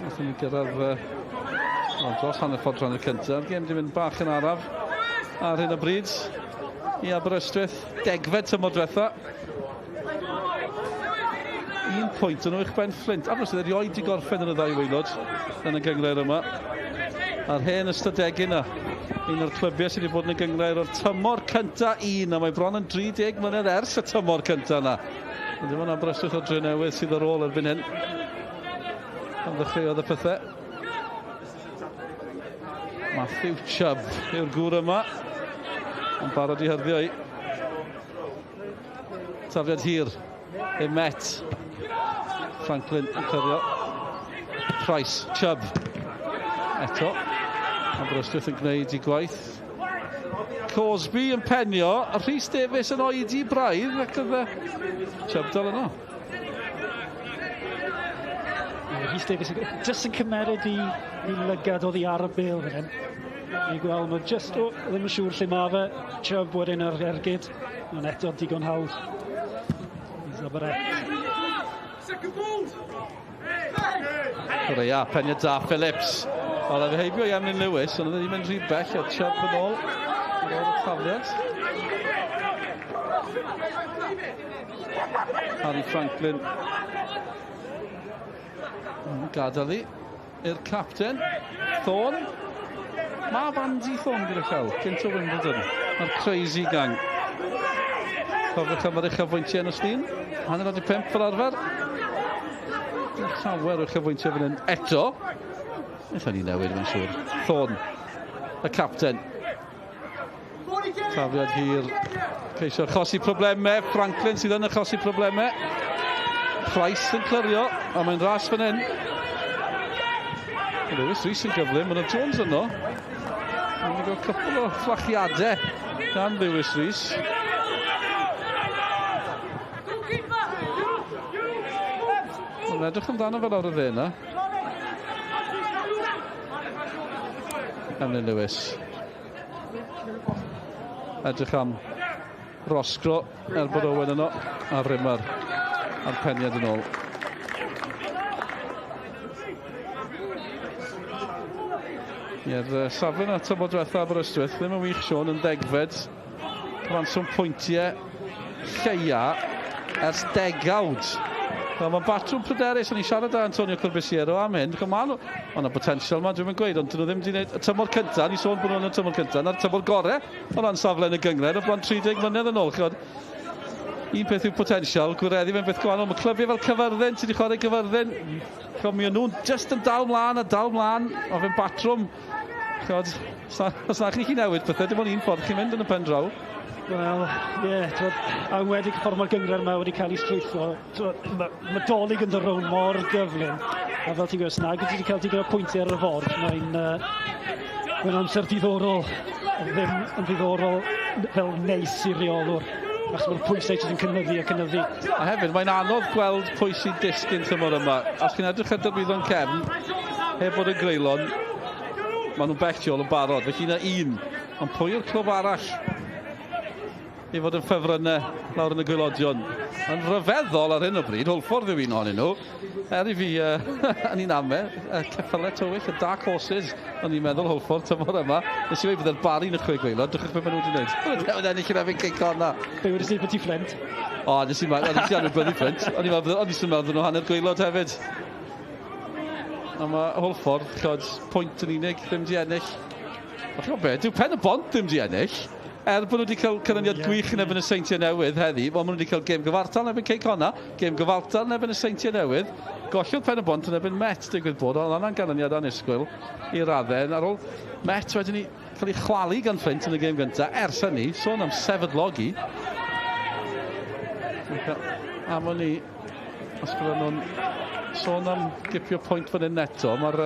Nathon ni gyrraedd well, dros hanner ffordd rhan y cyntaf. Gêm di mynd bach yn araf ar hyn o bryd i Aberystwyth. Degfed tymor diwetha. Un pwynt yn uwch ben Flint. Aberystwyth erioed di gorffen yn y ddau waelod yn y gynghrair yma. A'r hen ystadegyn yna, un o'r clybiau sydd wedi bod yn y gynghrair o'r tymor cynta un, a mae bron yn 30 mlynedd ers y tymor cynta yna. Ond dim ond Aberystwyth o Drenewydd sydd ar ôl erbyn hyn. Pan ddechreuodd y pethau. Matthew Chubb yw'r gŵr yma. Yn barod i hyrddio i. Tafliad hir. I Met. Franklin yn clirio. Price, Chubb. Eto. Aberystwyth yn gwneud i gwaith. Cosby yn penio. A Rhys Davies yn oedi braidd ac oedd Chubb dal yno. Rhys Davies jyst yn cymeryd i, i lygad oddi ar y bel fan hyn. Ni'n gweld, mae jyst, o, ddim yn siŵr lle mae fe. Chubb wedyn ar ergyd. Ond eto digon hawdd. Zabaret. Correa, peniad da, Phillips. Oedd e heibio i Emlyn Lewis, ond oedd e ddim yn rhy bell o Chubb yn ôl. Ar ôl y tafliad. Harry Franklin gadael i i'r capten, Thorne. Mae Andy Thorne gyda llaw, gynt o Wimbledon. Mae'r crazy gang. Cofiwch am yr uchafbwyntiau yn y llun. 4:30 fel arfer. Dim llawer o uchafbwyntiau fan hyn eto. Wnaethon ni newid, mae'n siŵr. Thorne, y capten. Tafliad hir. Ceisio achosi problemau. Franklin sydd yn achosi problemau. Price yn clirio, a mae'n ras fan hyn. Lewis Rees yn gyflym, mae yna Jones yno. Mae'n wedi cael cwpl o fflachiadau gan Lewis Rees. Mae'n edrych amdano fel lawr y dde yna. Emlyn Lewis. Edrych am Roscrow, er bod Owen yno, a Rimmer a'r peniad yn ôl. Ie'r safle yna tymor diwetha Aberystwyth, ddim yn wych Siôn, yn 10fed. Cyfanswm pwyntiau lleia ers degawd. Wel, mae'n batrwm pryderus, o'n i'n siarad â Antonio Corbisiero am hyn. Mae yna potensial yma, dwi'n gweud, ond dyn nhw ddim wedi gwneud y tymor cyntaf, ni sôn bod nhw'n y tymor cyntaf, na'r tymor gorau o ran safle yn y gynghrair, o bron 30 mlynedd yn ôl. Chod, un peth yw potensial, gwireddu fe'n beth gwahanol. Mae clybiau fel Cyfyrddin, ti wedi chwarae Cyfyrddin, chod, mi o'n nhw'n just yn dal mlaen a dal mlaen, o fe'n batrwm. Chod, os na chi newid pethau, dim ond un ffordd chi'n mynd yn y pen draw. Wel, ie, yeah, a enwedig y ffordd mae'r gynghrair yma wedi cael ei strwythuro, mae dolyg yn dod rownd mor gyflym. A fel ti'n gwybod, snag, ti wedi cael digon o pwyntiau ar y ford, mae'n mae amser diddorol, ddim yn ddiddorol fel neis i reolwr, achos mae'r pwysau jyst yn cynyddu a cynyddu. A hefyd, mae'n anodd gweld pwy sy'n disgyn tymor yma. Os chi'n edrych ar Derwyddon cefn, heb fod yn greulon, maen nhw'n bell tu ôl yn barod. Felly yna un, ond pwy yw'r clwb arall i fod yn ffefrynnau lawr yn y gwaelodion? Yn rhyfeddol ar hyn o bryd, Hwlffordd yw un ohonyn nhw. Er i fi, yn un ame, ceffylau tywyll, y Dark Horses, o'n i'n meddwl Hwlffordd tymor yma. Nes i weud byddai'r Barry yn y chwe gwaelod, drychwch beth maen nhw wedi gwneud. Maen nhw ennill yn erbyn Cei Connah. Be wedi sut bod ti Flint? O, nes i anwybyddu Flint. O'n i'n meddwl nhw hanner gwaelod hefyd. A mae Hwlffordd, chod, pwynt yn unig, ddim di ennill. A chi'n gwybod be, dyw Pen y Bont ddim di ennill. Er bod nhw wedi cael canlyniad gwych yn erbyn y Seintiau Newydd heddi, wel, maen nhw wedi cael gêm gyfartal yn erbyn Cei Connah, gêm gyfartal yn erbyn y Seintiau Newydd, gollodd Pen y Bont yn erbyn Met, digwydd bod, ond hwnna'n ganlyniad annisgwyl i raddau. Ar ôl Met wedyn ni cael ei chwalu gan Flint yn y gêm gyntaf, ers hynny, sôn am sefydlogi. Am o'n i, os bydden nhw'n sôn am gipio pwynt fan hyn eto, mae'r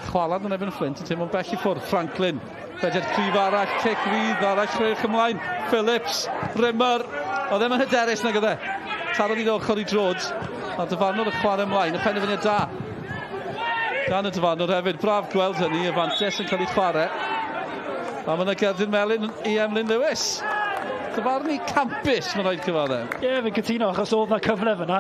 chwalad yn erbyn Flint yn teimlo'n bell i ffwrdd. Franklin, rediad cryf arall, cic rydd arall, chwech ymlaen. Phillips, Rimmer, oedd e'n hyderus nag oedd e. Tarodd i ochr i drod, a dyfarnwr y chwarae ymlaen, y penderfyniad da gan y dyfarnwr hefyd. Braf gweld hynny, y fantes yn cael ei chwarae. A mae yna gerdyn melyn i Emlyn Lewis. Dyfarnu campus, mae'n rhaid cyfadde. Ie, yeah, fi'n cytuno, achos oedd na cyfle fyna.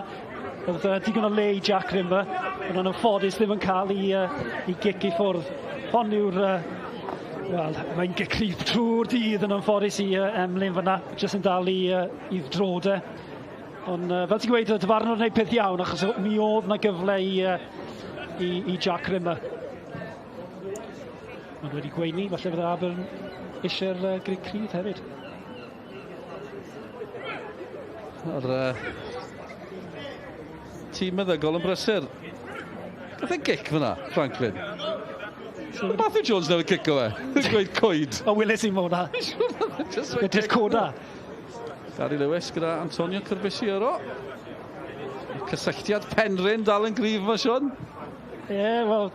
Oedd digon o le i Jack Rimmer, ond yn anffodus ddim yn cael ei gic i ffwrdd. Hon yw'r... Wel, mae'n gic cryf trwy'r dydd yn anffodus i Emlyn fyna, jyst yn dal i ddrode. Ond fel ti'n gweud, y dyfarnwr yn gwneud peth iawn, achos mi oedd na gyfle i Jack Rimmer. Ond wedi gweini, falle fydde Aber eisiau'r gic cryf hefyd. Yr tîm meddygol yn brysur. Gath e gic fyna, Franklin? Matthew Jones newydd cico fe. Yn gweud coed. O, weles i mo hwnna. Just coda. Gary Lewis gyda Antonio Corbisiero. Cysylltiad Penrhyn dal yn gryf yma, Siôn. Ie, yeah, wel,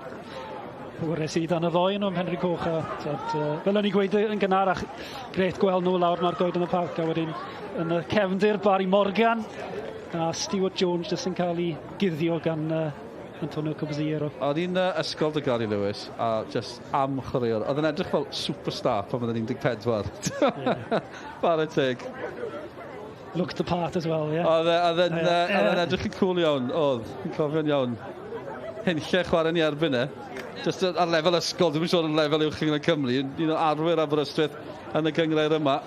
wres i dan y ddoi nhw'n Penrhyn Coch. A, fel o'n i'n gweud yn gynharach, gret gweld nhw lawr na'r goed yn y parc. A wedyn yn y cefndir, Barry Morgan a Stuart Jones jyst yn cael ei guddio gan Antonio Corbisiero. Oedd hi'n ysgol dy Gary Lewis, a just am chwaraewr. Oedd yn edrych fel superstar pan oedd yn 14. Yeah. Chwarae teg. Looked the part as well, yeah. Oedd yn edrych yn cool iawn, oedd. Yn cofio'n iawn. Hunlle chwarae ni erbyn e. Just ar lefel ysgol, dwi'n siŵr ar lefel uwch yn Cymru, un o arwyr Aberystwyth yn y gynghrair yma.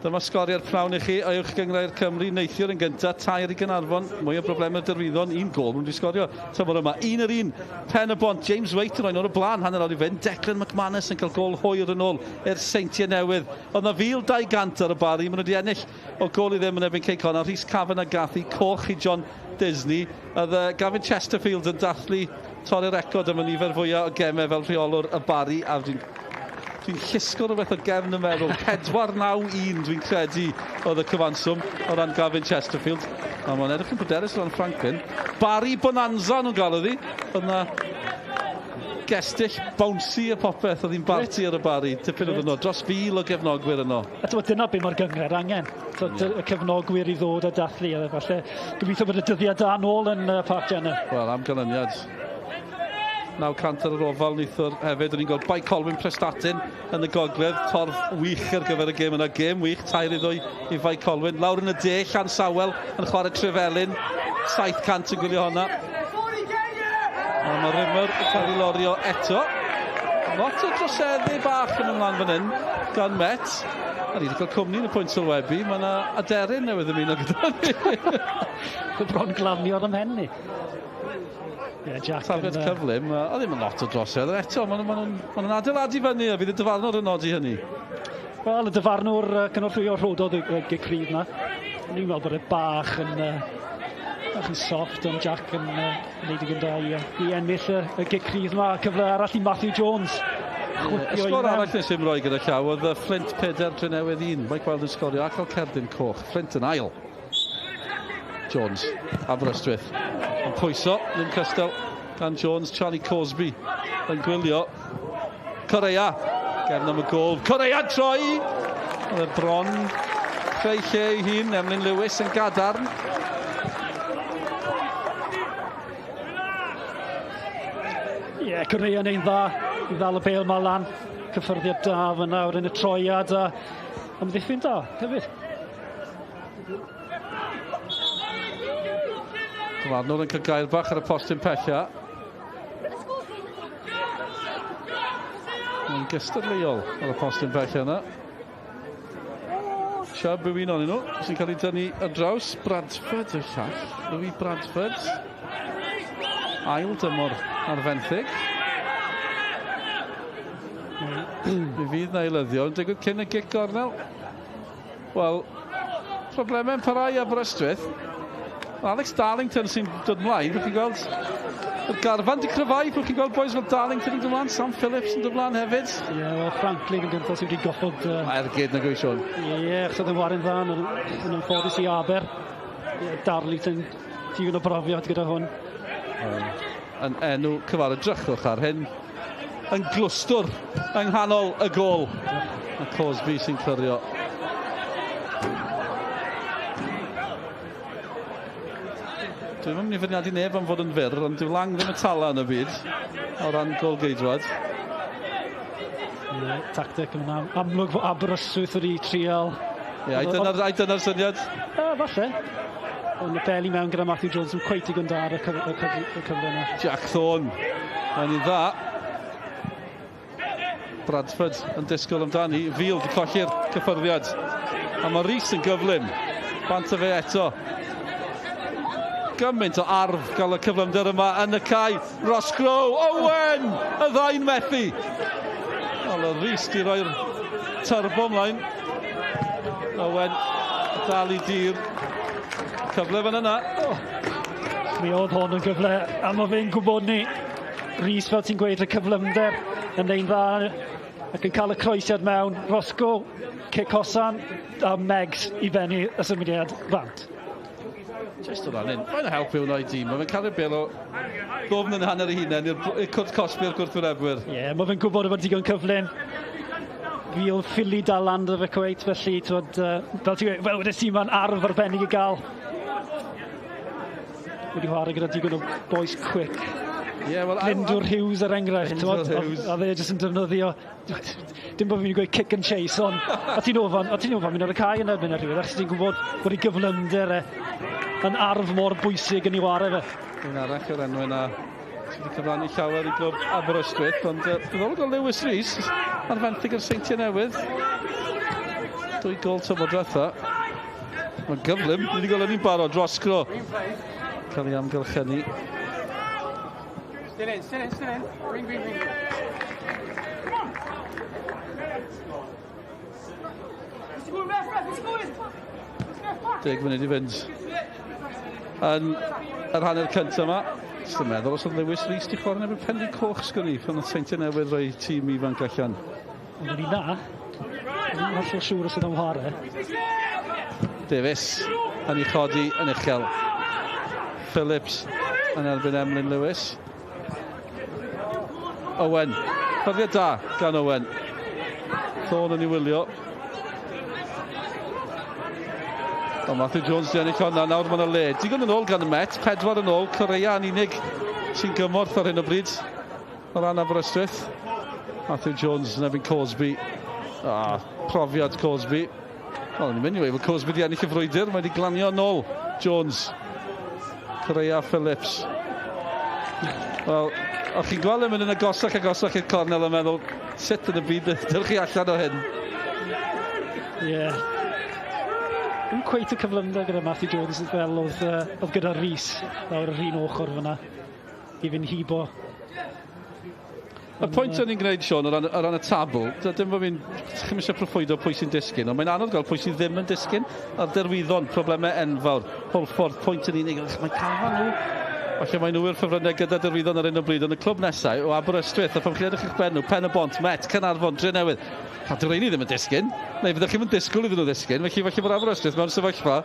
Dyma sgoriau'r pnawn i chi o Uwch Gynghrair Cymru neithiwr yn gyntaf, 3 i Gaernarfon, mwy o broblemau Derwyddon, un gol, nhw'n wedi sgorio tymor yma. 1-1, Pen y Bont, James Waite yn rhoi nhw'n y blaen, hanner awr i fynd, Declan McManus yn cael gol hwyr yn ôl i'r Seintiau Newydd. Oedd na 1,200 ar y Barri, maen nhw wedi ennill o gol i ddim yn erbyn Cei Connah, Rhys Cavan a Gathy, coch i John Disney. Oedd Gavin Chesterfield yn dathlu torri'r record am y nifer fwyaf o gemau fel rheolwr y Barri, a dwi'n Dwi'n llusgo rhywbeth o gefn y meddwl. 4-9-1 dwi'n credu oedd y cyfanswm o ran Gavin Chesterfield. A mae'n edrych yn bryderus o ran Franklin. Barry Bonanza nhw'n galw ddi. Oedd na gestyll bouncy a popeth. Oedd hi'n barti ar y Barry. Tipyn oedd yno. Dros 1,000 o gefnogwyr yno. A dyna be mae'r gynghrair angen. Y cefnogwyr i ddod a dathlu. A falle gobeithio bod y dyddiau da nôl yn Parc Jenner. Wel, am ganlyniad. 900 ar yr ofal neithiwr hefyd. O'n i'n gweld Bae Colwyn Prestatyn yn y gogledd. Torf wych ar gyfer y gêm yna. Gêm wych, 3-2 i Bae Colwyn. Lawr yn y de, Llansawel yn chwarae Trefelin. 700 yn gwylio honna. A mae Rimmer yn cael ei lorio eto. Lot o droseddu bach yn ymlaen fan hyn gan Met. A ni wedi cael cwmni yn y pwynt sylwebu. Mae yna aderyn newydd ymuno gyda ni. Bron glanio ar ymhen ni. Yeah, Jack Target cyflym, o ddim yn lot o drosedd, eto, maen nhw'n adeiladu fyny a fydd y dyfarnwr yn nodi hynny. Wel, y dyfarnwr cynorthwyo rhododd y gic rydd na. O'n i'n meddwl bod e bach yn soft, ond Jack yn gwneud digon da i ennill y gic rydd yma. Cyfle arall i Matthew Jones. Y sgôr arall nes i'm roi gyda llaw oedd Flint 4, Drenewydd 1. Mike Wild yn sgorio a cael cerdyn coch. Flint yn ail. Jones, Aberystwyth. Yn pwyso, ddim cystal gan Jones. Charlie Cosby yn gwylio. Correa, gefn am y gol. Correa troi! Oedd e bron creu lle ei hun. Emlyn Lewis yn gadarn. Ie, yeah, Correa yn ein dda i ddal y bêl ma lan. Cyffyrddiad da fyna o'r un y troiad a amddiffyn da hefyd. Dyfarnwr yn cael gair bach ar y postyn pella. Mae'n gystadleuol ar y postyn pella yna. Chubb yw un ohonyn nhw sy'n cael ei dynnu ar draws. Bradford y llall. Louis Bradford. Ail dymor ar fenthyg. Mi fydd na eilyddion. Digwydd cyn y gic gornel. Wel, problemau'n parhau Aberystwyth. Alex Darlington sy'n dod mlaen, bych chi'n gweld y garfan di cryfhau, bych chi'n gweld boys fel Darlington yn dod mlaen, Sam Phillips yn dod mlaen hefyd. Ie, yeah, well, Franklin yn gyntaf sydd wedi goffod... Ergyd na gwy, Siôn. Ie, yeah, achos oedd yn warin dda yn anffodus i Aber. Yeah, Darlington, digon o brofiad gyda hwn. Yn enw cyfarwydd, drychwch ar hyn. Yn glwstwr yng nghanol y gol. A Cosby sy'n clirio. Dwi'n mynd i feirniadu neb am fod yn fyr, ond dyw Lang ddim y tala yn y byd o ran gol geidwad. Ie, tactic yn amlwg fod Aberystwyth wedi trial. Ie, ai dyna'r syniad? Falle. Ond y bel i mewn gyda Matthew Jones yn cweit digon da ar y cyfle yna. Jack Thorne, mae'n un dda. Bradford yn disgwyl amdani. Field yn colli'r cyffyrddiad. A mae Rhys yn gyflym. Bant o fe eto. Gymaint o arf gael y cyflymder yma yn y cae. Ross Crowe, Owen! Y ddau'n methu. Wel, y Rhys di roi'r turbo ymlaen. Owen, dal i dir. Cyfle fan yna. Oh. Mi oedd hwn yn gyfle, a mae fe'n gwybod ni. Rhys, fel ti'n gweud, y cyflymder yn ein dda ac yn cael y croesiad mewn. Roscoe, cic hosan a Meggs i bennu y symudiad fant. Just o ran hyn, mae'n helpu hwnna i dîm. Mae'n cael ei bel o ddofn yn hanner ei hunain i'r cwrt cosbi o'r gwrthwynebwyr. Ie, yeah, mae fe'n gwybod efo digon cyflym. Fiel ffili dal lan dy fe cweit, felly, twod, fel ti'n gweud, fel wedys ti, mae'n arf arbennig i gael. Wedi chwarae gyda digon o boys quick. Yeah, well, Glyndwr Hughes er enghraifft, Glyndwr Hughes. A fe jyst yn defnyddio, dim bod fi'n gweud kick and chase, ond a ti'n ofan mynd ar y cae yn erbyn y rhywun, achos ti'n gwybod bod ei gyflymder e yn arf mor bwysig yn ei ware fe. Un arall o'r enw yna Sydd wedi cyfrannu llawer i glwb Aberystwyth, ond diddorol gael Lewis Rees ar fenthyg i'r Seintiau Newydd. 2 gôl tymor diwetha. Mae'n gyflym, ni wedi gweld hynny'n barod, Roscrow. Cael ei amgylchynu. Still in, still in, still in. Green, green, green. Deg munud i fynd yn yr hanner cyntaf yma. Jyst yn meddwl os oedd Lewis Rees di chwarae yn erbyn Penrhyn Coch sgwn i, pan oedd Seintiau Newydd rhoi tîm ifanc allan. Ond o'n i na. Yn hollol siŵr os oedd o'n chwarae. Davies yn ei chodi yn uchel. Phillips yn erbyn Emlyn Lewis. Owen. Hyrddiad da gan Owen. Thorne yn ei wylio. O, Matthew Jones di ennill hwnna, nawr mae yna le. Digon yn ôl gan y Met, 4 yn ôl, Correa yn unig sy'n gymorth ar hyn o bryd o ran Aberystwyth. Matthew Jones yn erbyn Cosby. Profiad Cosby. Wel, ni'n mynd i weud bod Cosby di ennill y frwydr, mae wedi glanio yn ôl. Jones. Correa, Phillips. Wel, o'ch chi'n gweld e'n mynd yn agosach agosach i'r cornel yn meddwl, sut yn y byd dylch chi allan o hyn? Ie. Yeah. Ddim cweit y cyflymder gyda Matthew Jones fel oedd gyda Rhys lawr yr un ochr fyna i fynd hibo. Y pwynt o'n i'n gwneud, Sean, o ran y tabl, dim bod fi'n... Chi'm eisiau proffwydo pwy sy'n disgyn, ond mae'n anodd gweld pwy sydd ddim yn disgyn. A'r Derwyddon, problemau enfawr. Hwlffordd, pwynt yn unig. Mae carfan nhw. Falle mae nhw i'r ffefrynnau gyda Derwyddon ar hyn o bryd, ond y clwb nesau o Aberystwyth, a phan chi'n edrych eich ben nhw, Pen y Bont, Met, Caernarfon, Drenewydd. A dyw'r rheini ddim yn disgyn, neu fyddech chi'm yn disgwyl iddyn nhw ddisgyn, felly falle bod Aberystwyth mewn sefyllfa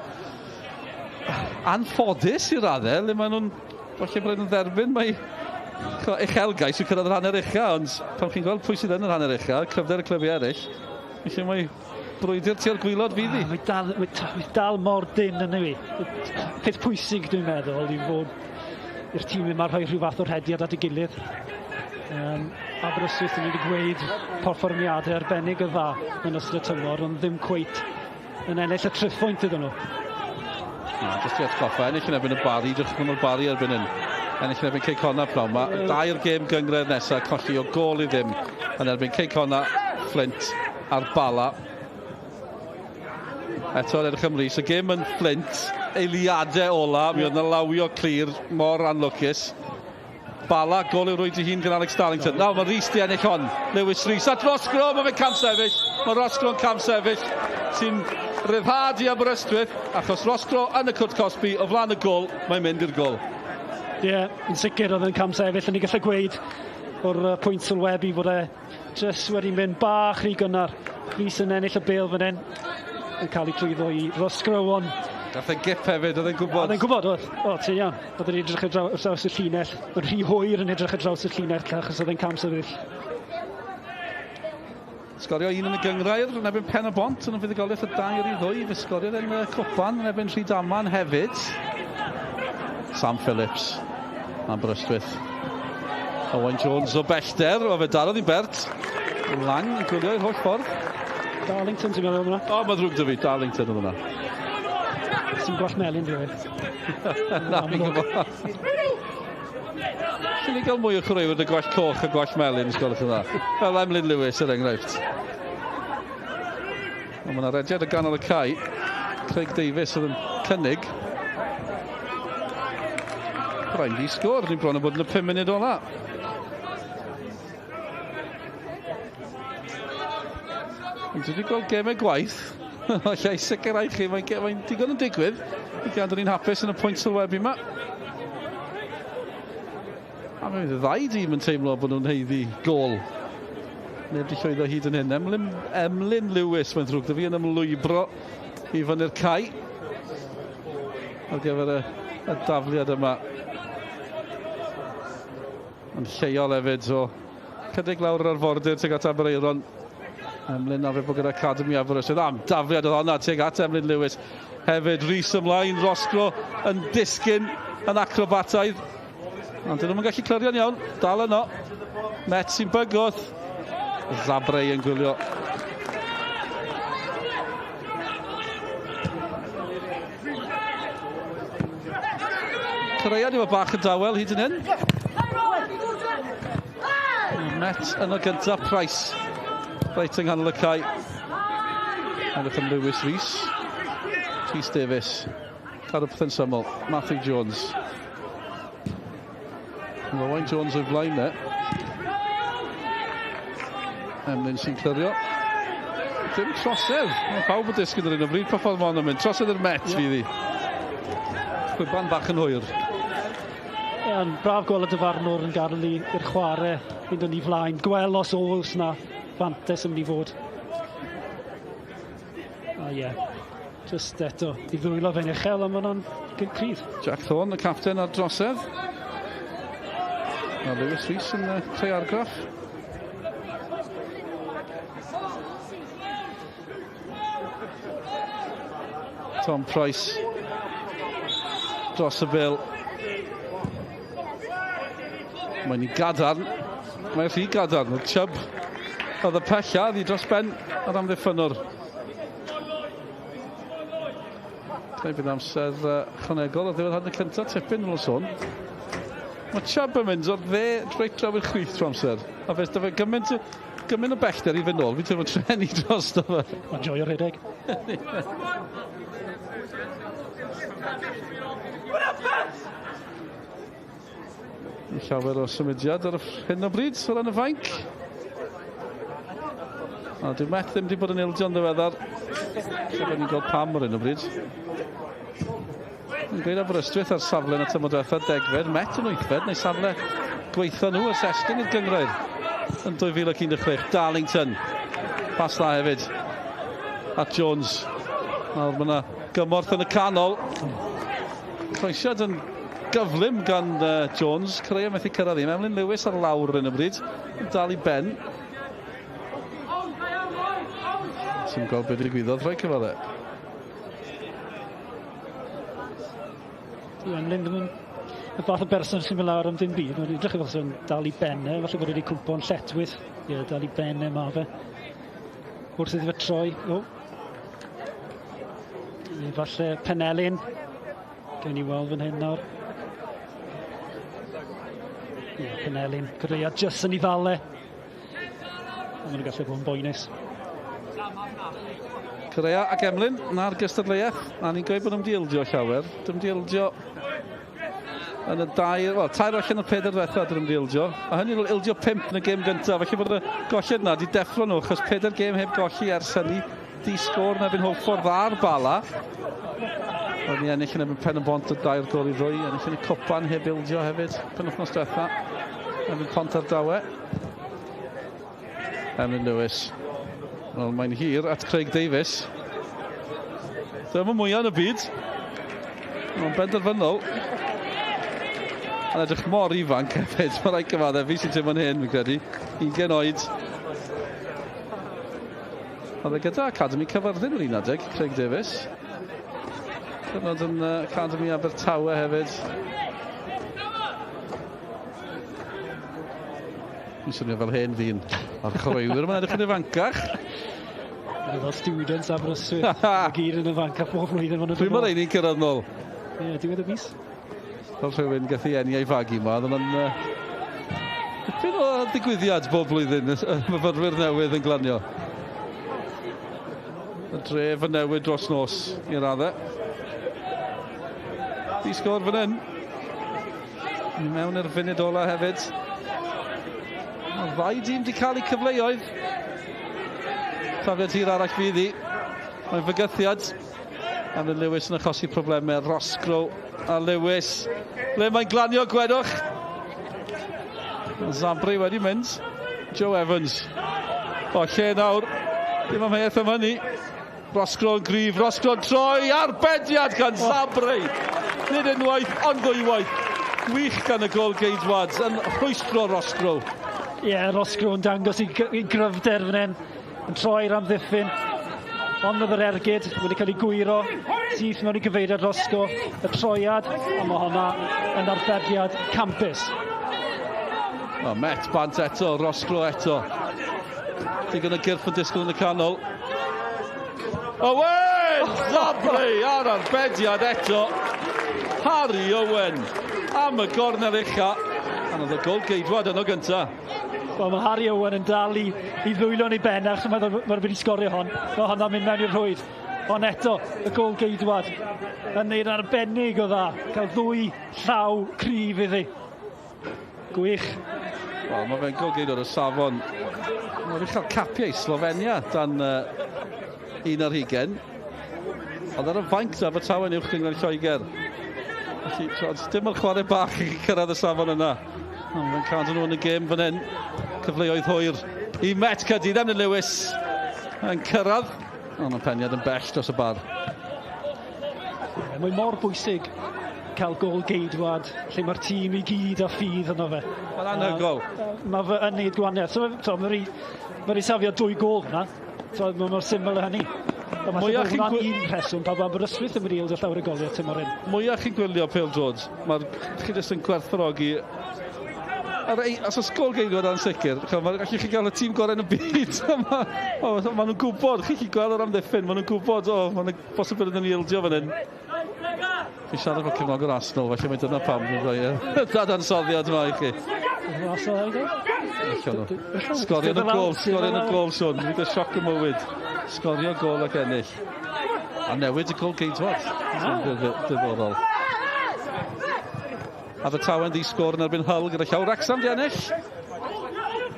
anffodus i raddau, le maen nhw'n, falle bod nhw'n dderbyn, mae uchelgais yw cyrraedd yr hanner ucha, ond pan chi'n gweld pwy sydd yn yr hanner ucha, cryfder y clybiau eraill, felly mae brwydr tua'r gwaelod fydd hi. Mae dal mor dynn yn yw. Peth pwysig dwi'n meddwl yw fod i'r tîm yma rhoi rhyw fath o rhediad at ei gilydd. Aberystwyth yn wedi gweud perfformiadau arbennig o dda yn ystod y tymor, ond ddim cweit yn ennill y triphwynt iddyn nhw. Na, jyst i atgoffa, ennill yn erbyn y Barri, drych yn ôl Barri erbyn hyn. Ennill yn erbyn Cei Connah pnawn 'ma. Dair gêm gynghrair nesaf, colli o gôl i ddim yn erbyn Cei Connah, Flint a'r Bala. Eto yn edrych am Rhys, y gêm yn Flint, eiliadau ola, mi oedd yna lawio clir, mor anlwcus. Bala, gôl i'w rwyd i hun gan Alex Darlington. Nawr mae Rhys di ennill hon. Lewis Rhys at Roscrow, mae fe'n camsefyll. Mae Roscrow yn camsefyll sy'n rhyddhad i Aberystwyth, achos Roscrow yn y cwrt cosbi o flaen y gôl, mae'n mynd i'r gôl. Ie, yeah, yn sicr oedd yn camsefyll, yn ni gallu gweud o'r pwynt sylwebu fod e jyst wedi mynd bach rhy gynnar. Rhys yn ennill y bêl fan hyn, yn cael ei trwyddo i Roscrow, ond Gath e gip hefyd, oedd e'n gwybod. Oedd e'n gwybod, oedd. O, ti'n iawn. Oedd e'n edrych ar draws y llinell. Yn rhy hwyr yn edrych ar draws y llinell, achos oedd e'n camsefyll. Sgorio un yn y gynghrair yn erbyn Pen y Bont yn y fuddugoliaeth o 2-2. Fe sgoriodd yn y cwpan yn erbyn Rhydaman hefyd. Sam Phillips, Aberystwyth. Owain Jones o bellter, o fe darodd i bert. Lang yn gwylio i'r holl ffordd. Darlington ti'n meddwl hwnna? O, mae ddrwg 'da fi, Darlington oedd hwnna. Sy'n gwallt melyn, dwi'n Na, fi'n gwybod. Allen ni gael mwy o chwaraewyr y gwallt coch a gwallt melyn, os gwelwch yn dda. Fel Emlyn Lewis, er enghraifft. Ond mae yna rediad o ganol y cae. Craig Davies oedd yn cynnig. Rhaid i sgôr, ni'n bron o bod yn y 5 munud ola. Ond dwi wedi gweld gemau gwaith. Alla i sicrhau chi, mae'n digon yn digwydd. I gadw ni'n hapus yn y pwynt sylwebu yma. A mae y ddau dîm yn teimlo bod nhw'n haeddu gôl. Neb wedi llwyddo hyd yn hyn. Emlyn Lewis, mae'n ddrwg 'da fi, yn ymlwybro i fyny'r cae ar gyfer y dafliad yma. Yn lleol hefyd, so chydig lawr yr arfordir tuag at Aberaeron. Emlyn arfer bod gyda Academy Aberystwyth. Am dafliad oedd honna tuag at Emlyn Lewis. Hefyd Rhys ymlaen, Roscrow yn disgyn yn acrobataidd. Ond dyn nhw'n gallu clirio'n iawn. Dal yno. Met sy'n bygwth. Zabrei yn gwylio. Cyrraedd efo bach yn dawel hyd yn hyn. Met yn y gyntaf, Price. Reit yng nghanol y cae. Edrych am Lewis Rees. Rhys Davies. Cadw pethau'n syml. Matthew Jones. Owain Jones o'i flaen e. Emlyn sy'n clirio. Dim trosedd. Mae pawb yn disgyn ar un o bryd. Pa ffordd mae'n mynd? Trosedd i'r Met fydd hi. Chwiban bach yn hwyr. Ie, ond braf gweld y dyfarnwr yn gadael i'r chwarae fynd yn ei flaen. Gweld os oes na fantes yn mynd i fod. A ie, just eto, i ddwylo fe'n uchel, ond maen nhw'n cryf. Jack Thorne, y capten ar drosedd. A Lewis Rees yn creu argraff. Tom Price dros y bel. Mae'n i gadarn. Mae'n rhy gadarn. Y Chubb oedd y pella, ddi dros ben yr amddiffynnwr. Creu bydd amser chwanegol ar ddiwedd hanner cyntaf, tipyn yn ôl sôn. Mae Chubb yn mynd o'r dde reit draw i'r chwith trwy amser. A fe, fe gymaint, gymaint o bellter i fynd nôl, fi'n teimlo treni drosto fe. Mae'n joio rhedeg. Llawer o symudiad ar hyn o bryd o ran y fainc. A dyw Met ddim wedi bod yn ildio'n ddiweddar. Lle bod ni'n gweld pam ar hyn o bryd. Yn gweud Aberystwyth ar safle yn y tymor diwethaf, degfed, Met yn wythfed, neu safle gweithio nhw ers esgyn i'r gynghrair yn 2016. Darlington, pas dda hefyd at Jones. Nawr mae yna gymorth yn y canol. Croesiad yn gyflym gan Jones. Creu methu cyrraedd hi. Emlyn Lewis ar lawr yn y bryd. Yn dal i ben. Ti'n gweld beth ddigwyddodd, rhoi cyfadde. Emlyn ddim yn y fath o berson sy'n mynd lawr am ddim byd. Mae'n edrych fel sy'n dal i ben e. Falle bod wedi cwmpo'n lletwyth. Ie, dal i ben e ma fe. Wrth iddo fe troi. O. Neu falle Penelin. Gewn ni weld fan hyn nawr. Ie, Penelin. Correa just yn ei ddal e. Ond maen nhw'n gallu bod yn boenus. Correa ac Emlyn, na'r gystadleuaeth. A ni'n gweud bod nhw'n wedi ildio llawer. Dim wedi ildio yn y dair, wel, tair allan o'r pedair diwetha dyn nhw'n wedi ildio. A hynny nhw'n ildio 5 yn y gêm gyntaf. Felly bod y golled yna wedi deffro nhw, achos 4 gêm heb golli ers hynny. Di sgôr yn erbyn Hwlffordd a'r Bala. Oedd ni ennill yn erbyn Pen y Bont o 2 gôl i 2. Ennill yn y cwpan heb ildio hefyd. Penwythnos diwetha. Erbyn Pontardawe. Emlyn Lewis. Wel, mae'n hir at Craig Davies. Dyma mwyaf yn y byd. Mae'n benderfynol. Yn edrych mor ifanc hefyd. Mae'n rhaid cyfaddef, fi sy'n teimlo'n hyn, fi'n credu. 20 oed. Oedd e gyda Academy Cyfyrddin yr un adeg, Craig Davies. Cyfnod yn Academy Abertawe hefyd. Dwi'n swnio fel hen ddyn. A'r chwaraewyr yma'n edrych yn ifancach. Fel students Aberystwyth. I gyd yn ifancach bob blwyddyn. Pryd mae rheini'n cyrraedd nôl? Ie, diwedd y mis. Fel rhywun gath ei eni a'i fagu yma, oedd hwnna'n dipyn o ddigwyddiad bob blwyddyn, y myfyrwyr newydd yn glanio. Y dref yn newid dros nos i'r raddau. Di sgôr fan hyn. Mewn i'r funud ola hefyd. Mae'r ddau dîm wedi cael eu cyfleoedd. Tafliad hir arall fydd hi. Mae'n fygythiad. Emlyn Lewis yn achosi problemau. Roscrow a Lewis. Le mae'n glanio, gwedwch. Zabri wedi mynd. Joe Evans. O, lle nawr. Dim amheuaeth am hynny. Roscrow yn gryf. Roscrow yn troi. Arbediad gan Zabri. Nid unwaith, ond ddwywaith. Gwych gan y gol geidwad yn rhwystro Roscrow. Ie, yeah, Roscrow yn dangos i gryfder fan hyn. Yn troi'r amddiffyn. Ond oedd yr ergyd wedi cael ei gwyro. Syth mewn i gyfeiriad Roscoe. Y troiad, a mae hwnna yn arbediad campus. O, Met bant eto, Roscrow eto. Digon o gyrff yn disgwyl yn y canol. Owen! Zabri ar arbediad eto. Harry Owen am y gornel ucha. A oedd y gol geidwad yno gynta. Wel, mae Harry Owen yn dal i, i ddwylo yn ei ben achos mae'n ma wedi sgorio hon. Mae honna'n mynd mewn i'r rhwyd. Ond eto, y gol geidwad yn neud arbennig o dda. Cael ddwy llaw cryf iddi. Gwych. Wel, mae fe'n gol geidwad o safon. Mae wedi cael capiau Slovenia dan un ar hugen. Ond ar y fainc da Abertawe yn uwch gynghrair Lloegr. Felly, so, dim ond chwarae bach i cyrraedd y safon yna. Ond mae'n cadw nhw yn y gêm fan hyn. Cyfleoedd hwyr i Met Caerdydd. Emlyn Lewis yn cyrraedd. Ond mae peniad yn bell dros y bar. Mae mor bwysig cael gol geidwad lle mae'r tîm i gyd a ffydd yno fe. Mae'n anhygoel. Mae fe yn neud gwahaniaeth. So, so, mae wedi safio dwy gol fyna. So, mae mor syml â hynny. Ond falle bod hwnna'n un rheswm pam bod Aberystwyth ddim wedi ildio llawer o goliau tymor hyn. Mwyach chi'n gwylio pêl-droed, mae'r chi jyst yn gwerthfawrogi Ar ei, os oes gol geidwad ansicr, allwch chi gael y tîm gorau yn y byd. Ma, o, ma nhw'n gwybod, chi'n gallu gweld yr amddiffyn, maen nhw'n gwybod, o, mae'n bosib bod yn ildio fan hyn. Fi'n siarad fel cefnogwr Arsenal, felly mae dyna pam dwi'n rhoi y dadansoddiad yma i chi. Arsenal hefyd? Sgorio yn y gol, sgorio yn y gol, Siôn. Dwi'n gael sioc y mywyd. Sgorio gol ac ennill. A newid y gol geidwad. Diddorol. Abertawe'n ddi sgôr yn erbyn Hull gyda llaw Wrexham di ennill.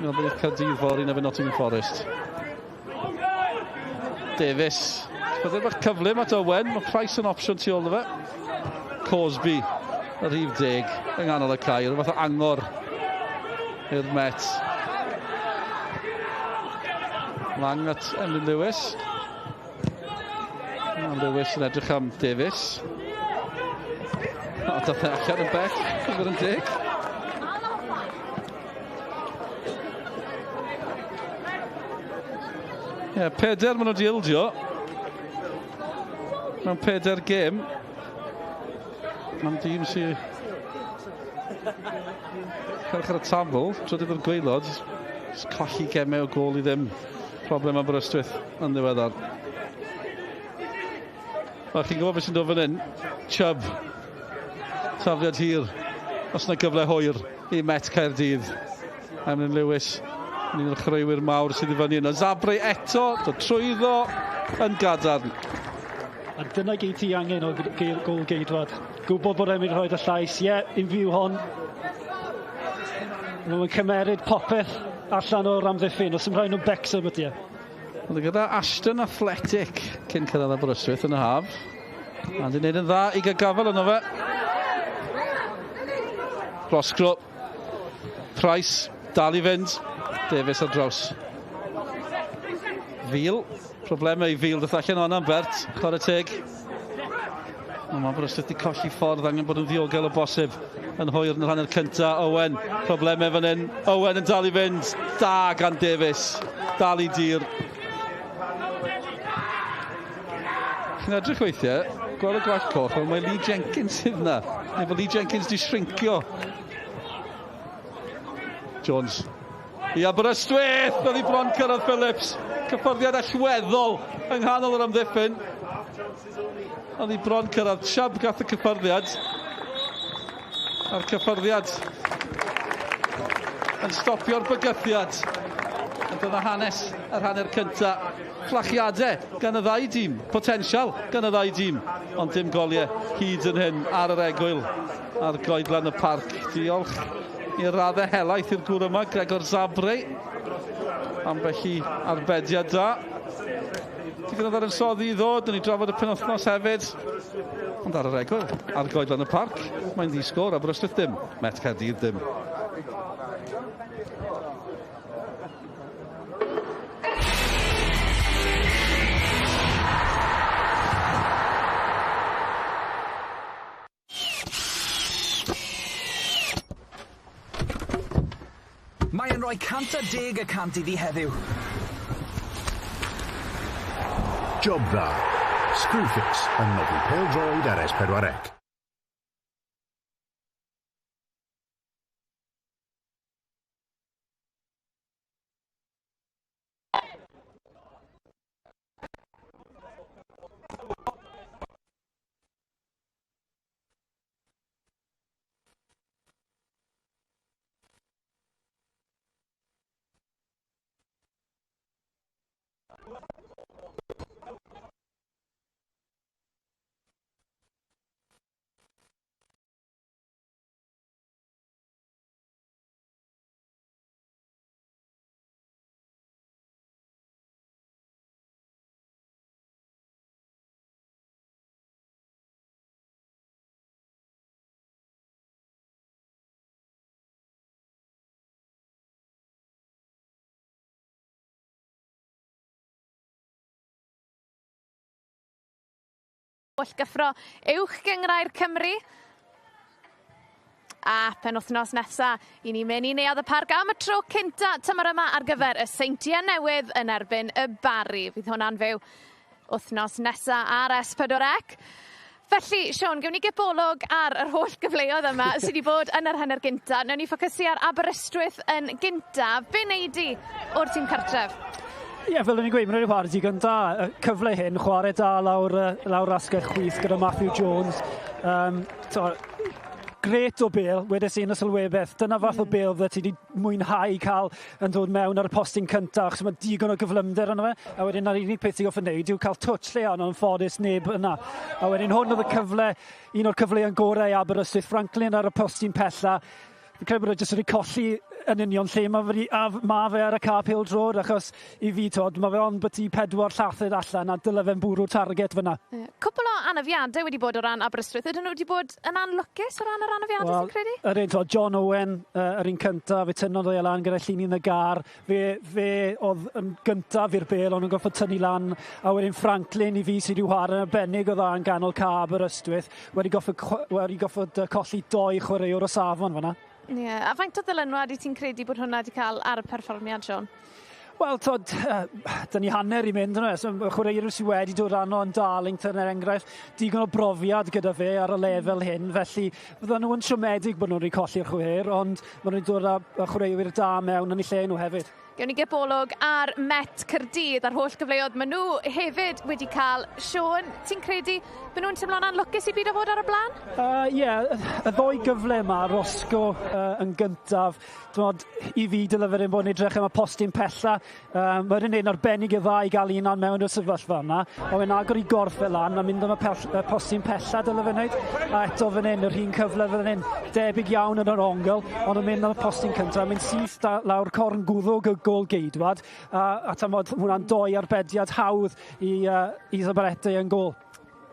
Mi'n bydd Caerdydd fory yn erbyn Nottingham Forest. Davies. Byddai bach cyflym at Owen. Mae Price yn opsiwn tu ôl iddo fe. Cosby, y rhif 10, yng nghanol y cae. Rhyw fath o angor i'r Met. Lang at Emlyn Lewis. Lewis yn edrych am Davies. O, dath e allan yn bell, i fod yn deg. Ie, yeah, peder maen nhw wedi ildio. Mewn peder gêm. Mae'n dîm sy'n Cerwch ar y tabl, trydydd o'r gwaelod. Jyst colli gemau o gôl i ddim. Problem Aberystwyth yn ddiweddar. Wel, chi'n gwybod beth sy'n dod fan hyn? Chubb. Tafliad hir. Os yna gyfle hwyr i Met Caerdydd. Emlyn Lewis, yn un o'r chwaraewyr mawr sydd i fyny yno. Zabre eto, dod trwyddo yn gadarn. A dyna gyd ti angen o gol geidwad. Gwybod bod e'n mynd i rhoi y llais, ie, yeah, un fyw hon. Mae'n cymeryd popeth allan o'r amddiffyn, os ym rhaid nhw'n becso beth ie. Ond gyda Ashton Athletic cyn cyrraedd Aberystwyth yn y haf. A di wneud yn dda i gael gafael yno fe. Roscro. Price, dal i fynd. Davies ar draws. Fil. Problemau i Fil, ddoth allan o'na Bert. Chwarae teg. Ond mae Aberystwyth wedi colli ffordd, angen bod yn ddiogel o bosib yn hwyr yn yr hanner cynta. Owen, problemau fan hyn. Owen yn dal i fynd. Da gan Davies. Dal i dir. Chi'n edrych weithiau, gweld y gwallt coch, ond mae Lee Jenkins sydd yna. Neu bod Lee Jenkins di shrinkio. Jones. I Aberystwyth! Oedd hi bron cyrraedd Phillips. Cyffyrddiad allweddol yng nghanol yr amddiffyn. Oedd hi bron cyrraedd. Chubb gath y cyffyrddiad. A'r cyffyrddiad yn stopio'r bygythiad. A dyna hanes yr hanner cynta. Fflachiadau gan y ddau dîm, potensial gan y ddau dîm, ond dim goliau hyd yn hyn ar yr egwyl ar goedlan y parc. Diolch i'r raddau helaeth i'r gŵr yma, Gregor Zabre, ambell i arbediad da. Digon o ddadansoddi i ddod, yn ei drafod y penwythnos hefyd. Ond ar yr egwyl, ar goedlan y parc, mae'n ddi-sgôr, Aberystwyth dim, Met Caerdydd dim. Mae e'n rhoi 110% iddi heddiw. Job dda. Screwfix yn nodi pêl-droed ar S4C. holl gyffro Uwch Gynghrair Cymru. A penwythnos nesa, i ni mynd i Neuadd y Parc am y tro cynta tymor yma ar gyfer y Seintiau Newydd yn erbyn y Barri. Fydd hwnna'n fyw wythnos nesa ar S4C. Felly, Siôn, gewn ni gipolwg ar yr holl gyfleoedd yma sydd wedi bod yn yr hanner gynta. Newn ni ffocysu ar Aberystwyth yn gyntaf. Be wnei di o'r tîm cartref? Ie, yeah, fel o'n i'n gweud, mae'n rhaid chwarae digon da. Y cyfle hyn, chwarae da lawr, lawr asgell chwith gyda Matthew Jones. To, gret o bêl, wedes i yn y sylwebaeth. Dyna fath o bêl fydde ti wedi mwynhau cael yn dod mewn ar y postyn cyntaf, achos mae digon o gyflymder yno fe. A wedyn, na'r unig peth ti'n gorfod wneud yw cael touch lle, ond yn ffodus neb yna. A wedyn hwn oedd y cyfle, un o'r cyfleoedd gorau i Aberystwyth. Franklin ar y postyn pella. Fi'n credu bod e jyst wedi colli yn union lle mae fe, a ma fe ar y cae pêl-droed, achos i fi, tod, mae fe ond byti 4 llathyd allan a dyle fe'n bwrw'r target fyna. Cwpl o anafiadau wedi bod o ran Aberystwyth. Ydyn nhw wedi bod yn anlwcus o ran yr anafiadau, Wel, ti'n credu? Yr un, tod, John Owen, yr un cyntaf, fe tynnodd e lan gyda llinyn y gar. Fe oedd yn gyntaf i'r bêl, ond yn gorfod tynnu lan. A wedyn Franklin i fi sydd wedi chwarae yn arbennig o dda yn ganol cae Aberystwyth, wedi goffod colli 2 chwaraewr o safon fyna. Ie, yeah, a faint o ddylanwad i ti'n credu bod hwnna wedi cael ar y perfformiad, Siôn? Wel, tod, dyn ni hanner i mynd yna. So, chwaraewyr sydd wedi dod arno yn Darlington, er enghraifft, digon o brofiad gyda fe ar y lefel hyn, felly fydden nhw yn siomedig bod nhw wedi colli'r chwaraewyr, ond maen nhw wedi dod â chwaraewyr da mewn yn eu lle nhw hefyd. Gewn ni gipolwg ar Met Caerdydd a'r holl gyfleoedd maen nhw hefyd wedi cael. Siôn, ti'n credu bod nhw'n teimlo'n anlwcus i byd o fod ar y blaen? Ie, yeah, y ddoi gyfle yma, Roscoe yn gyntaf. Dwod, i fi dyle fe ddim bod yn edrych am y postyn pella. Mae'n un arbennig y ddau i gael un mewn i'r sefyllfa yna. Ond mae'n agor i gorff fel lan a mynd am y postyn pella dyle fe wneud. A eto fan hyn, yr un cyfle fan hyn, debyg iawn yn yr ongl, ond yn mynd am y postyn cyntaf, mynd syth lawr corn gwddwg y gôl geidwad, a tamod hwnna'n doi arbediad hawdd i Zabaleta yn gôl.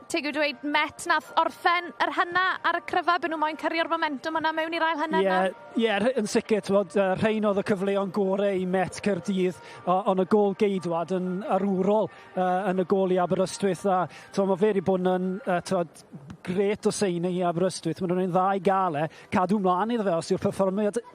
Teg yw dweud Met nath orffen yr hynna ar y cryfa, byd nhw moyn cyrio'r momentum yna mewn i'r ail hanner Ie, yeah, yn sicr, t'mod, rhein oedd y cyfleon gorau i Met Caerdydd, ond y gôl geidwad yn arwrol yn y gôl i Aberystwyth, a t'mod, mae fe wedi bod yn t'mod, gret o seini i Aberystwyth. Maen nhw'n dda i gael e, cadw mlaen iddo fe, os yw'r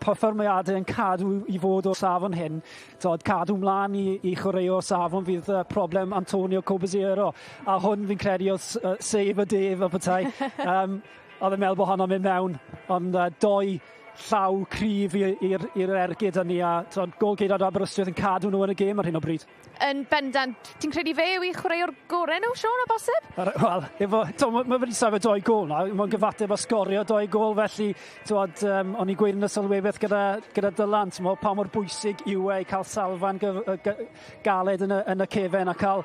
perfformiadau yn cadw i fod o'r safon hyn, t'mod, cadw mlaen i chwarae o'r safon fydd problem Antonio Corbisiero. A hwn fi'n credu oedd save y day fel petai. Oedd e'n meddwl bod honno'n mynd mewn, ond doi llaw cryf i'r ergyd hynny, a t'mod, gôl geidwad Aberystwyth yn cadw nhw yn y gêm ar hyn o bryd. Yn bendant, ti'n credu fe yw i chwaraewr gorau nhw, Siôn, o bosib? Wel, efo, to, ma wedi safio 2 gôl na, mae'n gyfateb a sgorio 2 gôl, felly, t'mod, o'n i'n gweud yn y sylwebaeth gyda Dylan, t'mod, pa mor bwysig yw e i cael salfan galed yn y cefen a cael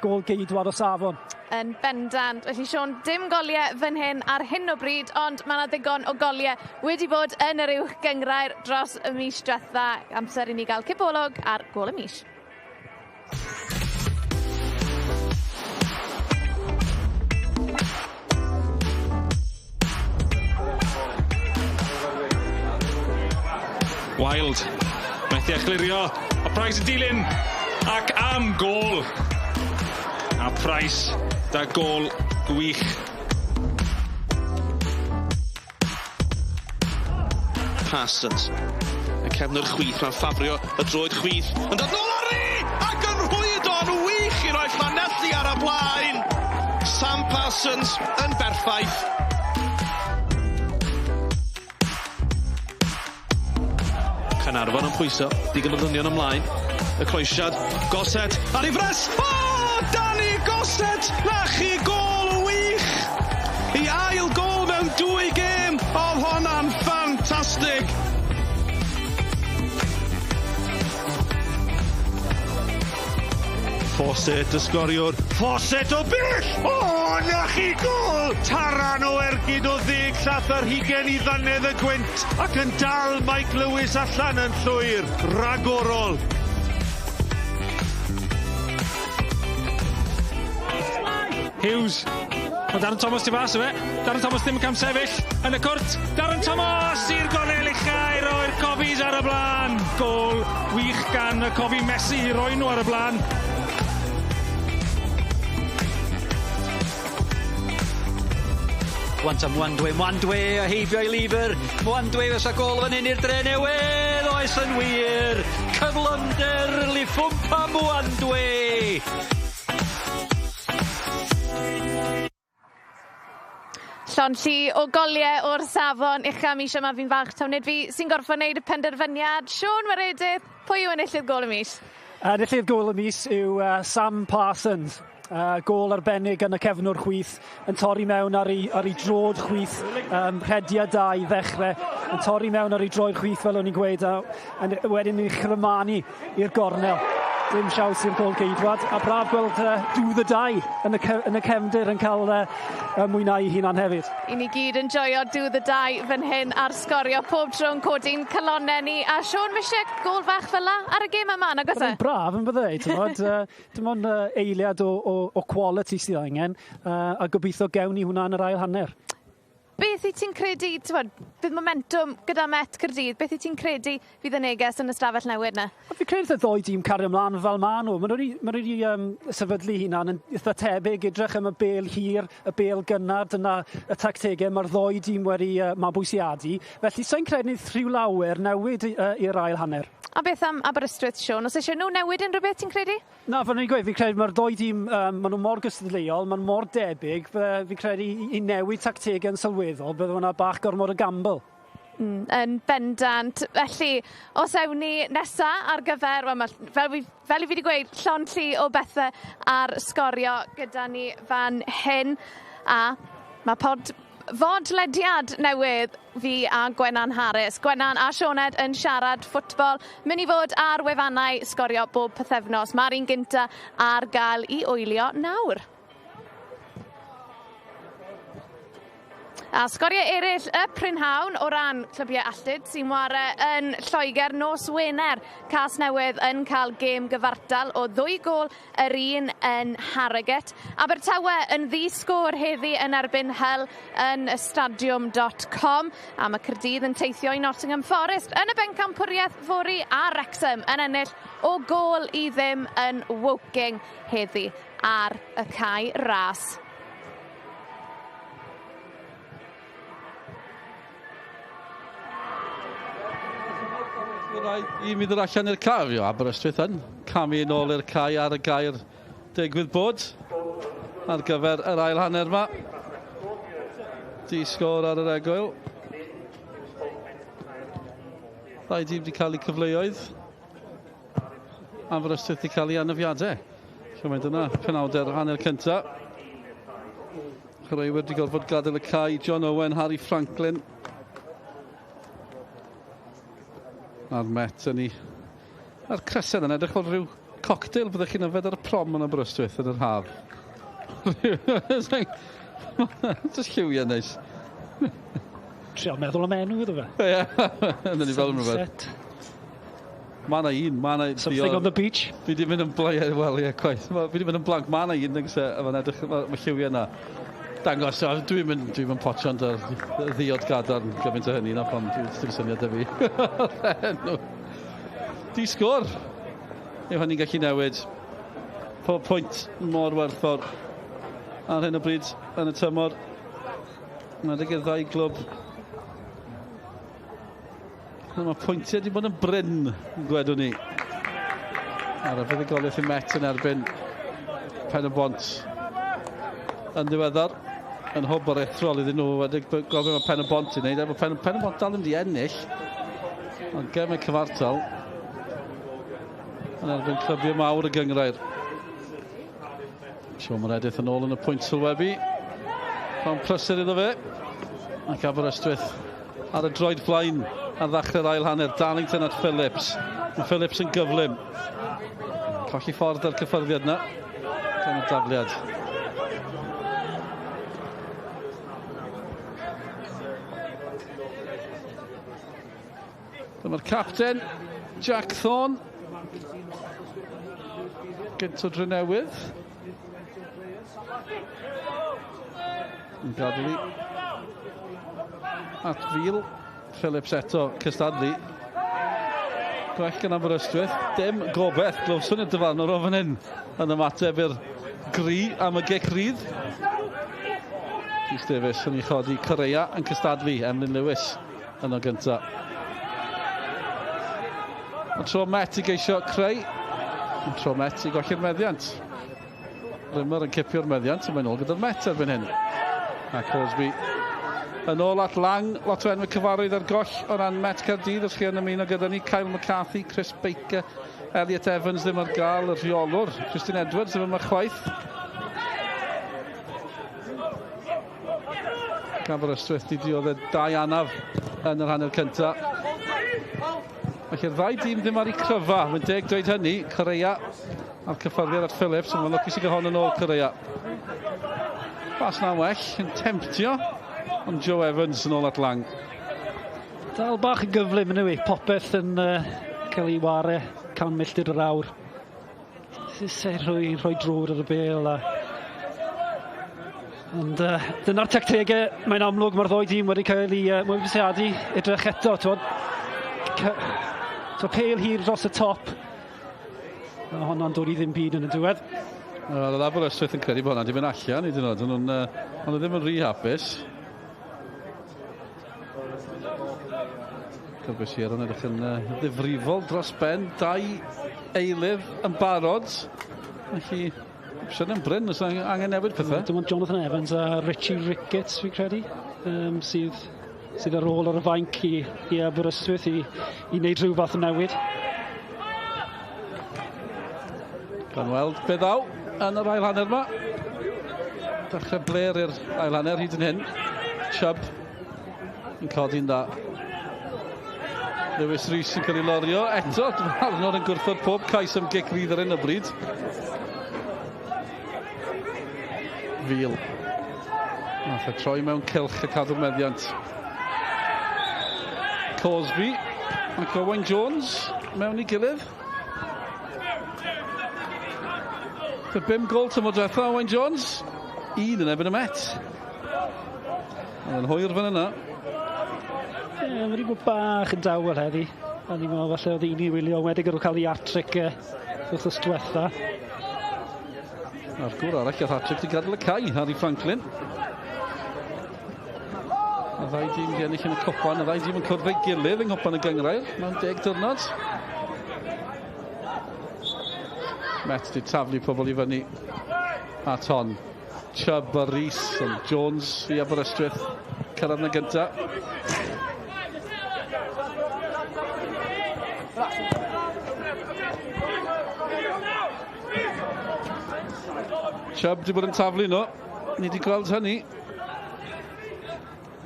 gôl geidwad o safon. Yn bendant. Felly, Siôn, dim goliau fan hyn ar hyn o bryd, ond mae yna ddigon o goliau wedi bod yn yr uwch gynghrair dros y mis diwetha. Amser i ni gael cipolwg ar gôl y mis. Wild, methu â chlirio, a Price yn dilyn, ac am gôl. A Price, da gôl gwych. Parsons, y cefnwr chwith, mae'n ffafrio y droed chwith, yn dod nôl arni, ac yn rhwydo'n wych i roi Llanelli ar y blaen. Sam Parsons yn berffaith. Caernarfon yn pwyso, digon o ddynion ymlaen. Y croesiad, Gossett, ar ei fres! O! Danny Gossett! Na chi gôl wych! I ail gôl mewn 2 gêm! Oedd honna'n ffantastig! Fawcett y sgoriwr. Fawcett o bell! O, na chi gôl! Taran o ergyd o 10 llath ar hugen i ddannedd y gwynt ac yn dal Mike Lewis allan yn llwyr. Ragorol. Hughes. Mae Darren Thomas tu fas o fe. Darren Thomas ddim yn camsefyll yn y cwrt. Darren Thomas i'r gornel ucha i roi'r Cofis ar y blaen. Gôl wych gan y Cofi Messi i roi nhw ar y blaen. Wan ta Mwandwe, Mwandwe a heibio i Lever. Mwandwe fysa gôl fan hyn i'r Drenewydd, oes yn wir. Cyflymder Lifwmpa Mwandwe. Llond llu o goliau o'r safon ucha mis yma, fi'n falch taw nid fi sy'n gorfod wneud y penderfyniad. Siôn Meredydd, pwy yw enillydd gôl y mis? Enillydd gôl y mis yw Sam Parsons. Gôl arbennig yn y cefnwr chwith, yn torri mewn ar ei, ar ei droed chwith, rhediad da i ddechrau, yn torri mewn ar ei droed chwith fel o'n i'n gweud, a wedyn ei chrymanu i'r gornel. Dim siawns i'r gôl geidwad, a braf gweld Do the Die yn y cefndir yn cael mwynhau ei hunan hefyd. I ni gyd yn joio Do the Die fan hyn ar Sgorio, pob tro'n codi'n calonnau ni. A Siôn, mae eisiau gôl fach fel la ar y gêm yma, nag oes e? Byddai'n braf yn byddai, ti'n dim ond eiliad o quality sydd angen, a gobeithio gewn ni hwnna yn yr ail hanner. Beth wyt ti'n credu, t'mod, bydd momentum gyda Met Caerdydd, beth wyt ti'n credu fydd y neges yn y stafell newid 'na? Fi'n credu wrth y ddoi dîm cario ymlaen fel maen nhw. Maen nhw wedi sefydlu hunan yn eitha tebyg, edrych am y bêl hir, y bêl gynnar, dyna y tactegau mae'r ddoi dîm wedi mabwysiadu. Felly sa'n credu wneith rhyw lawer newid i'r ail hanner. A beth am Aberystwyth, Siôn? Os eisiau nhw newid unrhyw beth, ti'n credu? Na, fel o'n i'n gweud, fi'n credu mae'r ddoi dîm, maen nhw mor gystadleuol, maen nhw mor debyg, fi'n credu i newid tactegau yn sylweddol, bydde hwnna bach gormod o gamble. Yn bendant. Felly, os ewn ni nesa ar gyfer, wel, ma, fel fi, fel i fi wedi gweud, llond llu o bethau ar Sgorio gyda ni fan hyn. A mae pod fodlediad newydd fi a Gwenan Harris. Gwenan a Sioned yn siarad ffwtbol. Mynd i fod ar wefannau Sgorio bob pythefnos. Mae'r un gynta ar gael i wylio nawr. A sgoriau eraill y prynhawn o ran clybiau alltud sy'n ware yn Lloegr nos Wener. Casnewydd yn cael gêm gyfartal o 2 gôl yr un yn Harrogate. Abertawe yn ddi-sgôr heddi yn erbyn Hull yn y stadiwm.com. A mae Caerdydd yn teithio i Nottingham Forest yn y bencampwriaeth fory, a Wrexham yn ennill o gôl i ddim yn Woking heddi ar y cae ras. Rhaid i mi ddod allan i'r cae. Aberystwyth yn camu yn ôl i'r cae ar y gair digwydd bod ar gyfer yr ail hanner yma. Di sgôr ar yr egwyl. Ddau dîm wedi cael eu cyfleoedd. Aberystwyth wedi cael ei anafiadau. Chymaint yna, penawder hanner cyntaf. Chwaraewyr wedi gorfod gadael y cae. John Owen, Harry Franklin. A'r Met yn ei... A'r cresen yn edrych fel rhyw cocktail byddech chi'n yfed ar y prom yn Aberystwyth yn yr haf. Just lliwiau neis. Trio meddwl am enw iddo fe. Ie, yna ni fel rhywbeth. Mae yna un, mae yna... Something on the beach. Fi di mynd yn blank, wel ie, cwaith. Fi di mynd yn blank, mae yna un, nag oes e, efo'n edrych, mae lliwiau yna. Dangos, dwi'n mynd potio'n dy ddiod gadarn gymaint o hynny, na pam dwi'n ddim syniad da fi. Di sgôr. Yw hynny'n gallu newid. Pob pwynt mor werthfawr ar hyn o bryd yn y tymor. Mae'n i'r ddau glwb. Mae pwyntiau wedi bod yn brin, gwedwn ni. Ar y fuddugoliaeth i Met yn erbyn Pen y Bont yn ddiweddar. Yn hwb o'r ethrol iddyn nhw wedi gofyn mae Pen y Bont i wneud. Efo Pen y Bont dal ddim wedi ennill. Ond gemau cyfartal yn erbyn clybiau mawr y gynghrair. Siôn Meredith yn ôl yn y pwynt sylwebu. Mae'n prysur iddo fe. Ac Aberystwyth ar y droed flaen ar ddechrau'r ail hanner. Darlington at Phillips. Mae Phillips yn gyflym. Colli ffordd ar cyffyrddiad yna. Gan y dafliad. Dyma'r capten, Jack Thorne. Gynt o Drenewydd. Yn gadw i at Fil. Phillips eto cystadlu. Gwell gan Aberystwyth. Dim gobeith. Glywswn y dyfarnwr o fan hyn yn ymateb i'r gri am y gic rydd. Rhys Davies yn ei chodi. Correa yn cystadlu. Emlyn Lewis yno gynta. Ond tro Met i geisio creu. Ond tro Met i golli'r meddiant. Rimmer yn cipio'r meddiant, ond mae'n ôl gyda'r Met erbyn hyn. A Cosby yn ôl at Lang, lot o enwau cyfarwydd ar goll o ran Met Caerdydd, os chi yn ymuno gyda ni, Kyle McCarthy, Chris Baker, Elliot Evans ddim ar gael, y rheolwr, Christian Edwards ddim yma chwaith. Aberystwyth di dioddef dau anaf yn yr hanner cyntaf. Felly'r ddau dîm ddim ar eu cryfa, mae'n deg dweud hynny, Correa a'r cyffyrddiad at Phillips, ond mae'n lwcus i gael hon yn ôl Correa. Bas na'n well, yn temptio, ond Joe Evans yn ôl at Lang. Dal bach yn gyflym yn yw i, popeth yn cael ei ware 100 milltir yr awr. Sut rhoi drwr ar y bêl a... Ond dyna'r tactegau, mae'n amlwg mae'r ddoi dîm wedi cael ei mabwysiadu edrych eto, t'wod. Pêl hir dros y top. Mae honno'n dod i ddim byd yn y diwedd. Wel, oedd Aberystwyth yn credu bod hwnna wedi mynd allan, hyd yn oed. Ond nhw ddim yn rhy hapus. Corbisier yn edrych yn ddifrifol dros ben. Dau eilydd yn barod. Felly, opsiwn yn brin, os angen newid pethau. Dim ond Jonathan Evans a Richie Ricketts, fi'n credu, sydd ar ôl ar y fainc i Aberystwyth i wneud rhyw fath o newid. Gan weld be ddaw yn yr ail hanner yma. Dechrau bler i'r ail hanner hyd yn hyn. Chubb yn codi'n dda. Lewis Rees yn cael ei lorio eto. Arnold yn gwrthod pob cais am gic rydd ar hyn o bryd. Fil. Nath e troi mewn cylch y cadw'r meddiant. Cosby ac Owain Jones mewn i gilydd. Y 5 gol tymor diwetha, Owain Jones. Un yn erbyn y Met. Oedd yn hwyr fan yna. Ie, mae wedi bod bach yn dawel heddi. A ni'n meddwl falle oedd un i wylio, wedi gyda cael ei hat-trick wythnos diwetha. A'r gŵr arall gath hat-trick di gadael y cae, Harry Franklin. Y ddau dîm di ennill yn y cwpan, y ddau dîm yn cwrdd ei gilydd yng nghwpan y gynghrair mewn 10 diwrnod. Met di taflu pobl i fyny at hon. Chubb a Rees ond Jones i Aberystwyth cyrraedd na gynta. Chubb di bod yn taflu nhw. Ni di gweld hynny.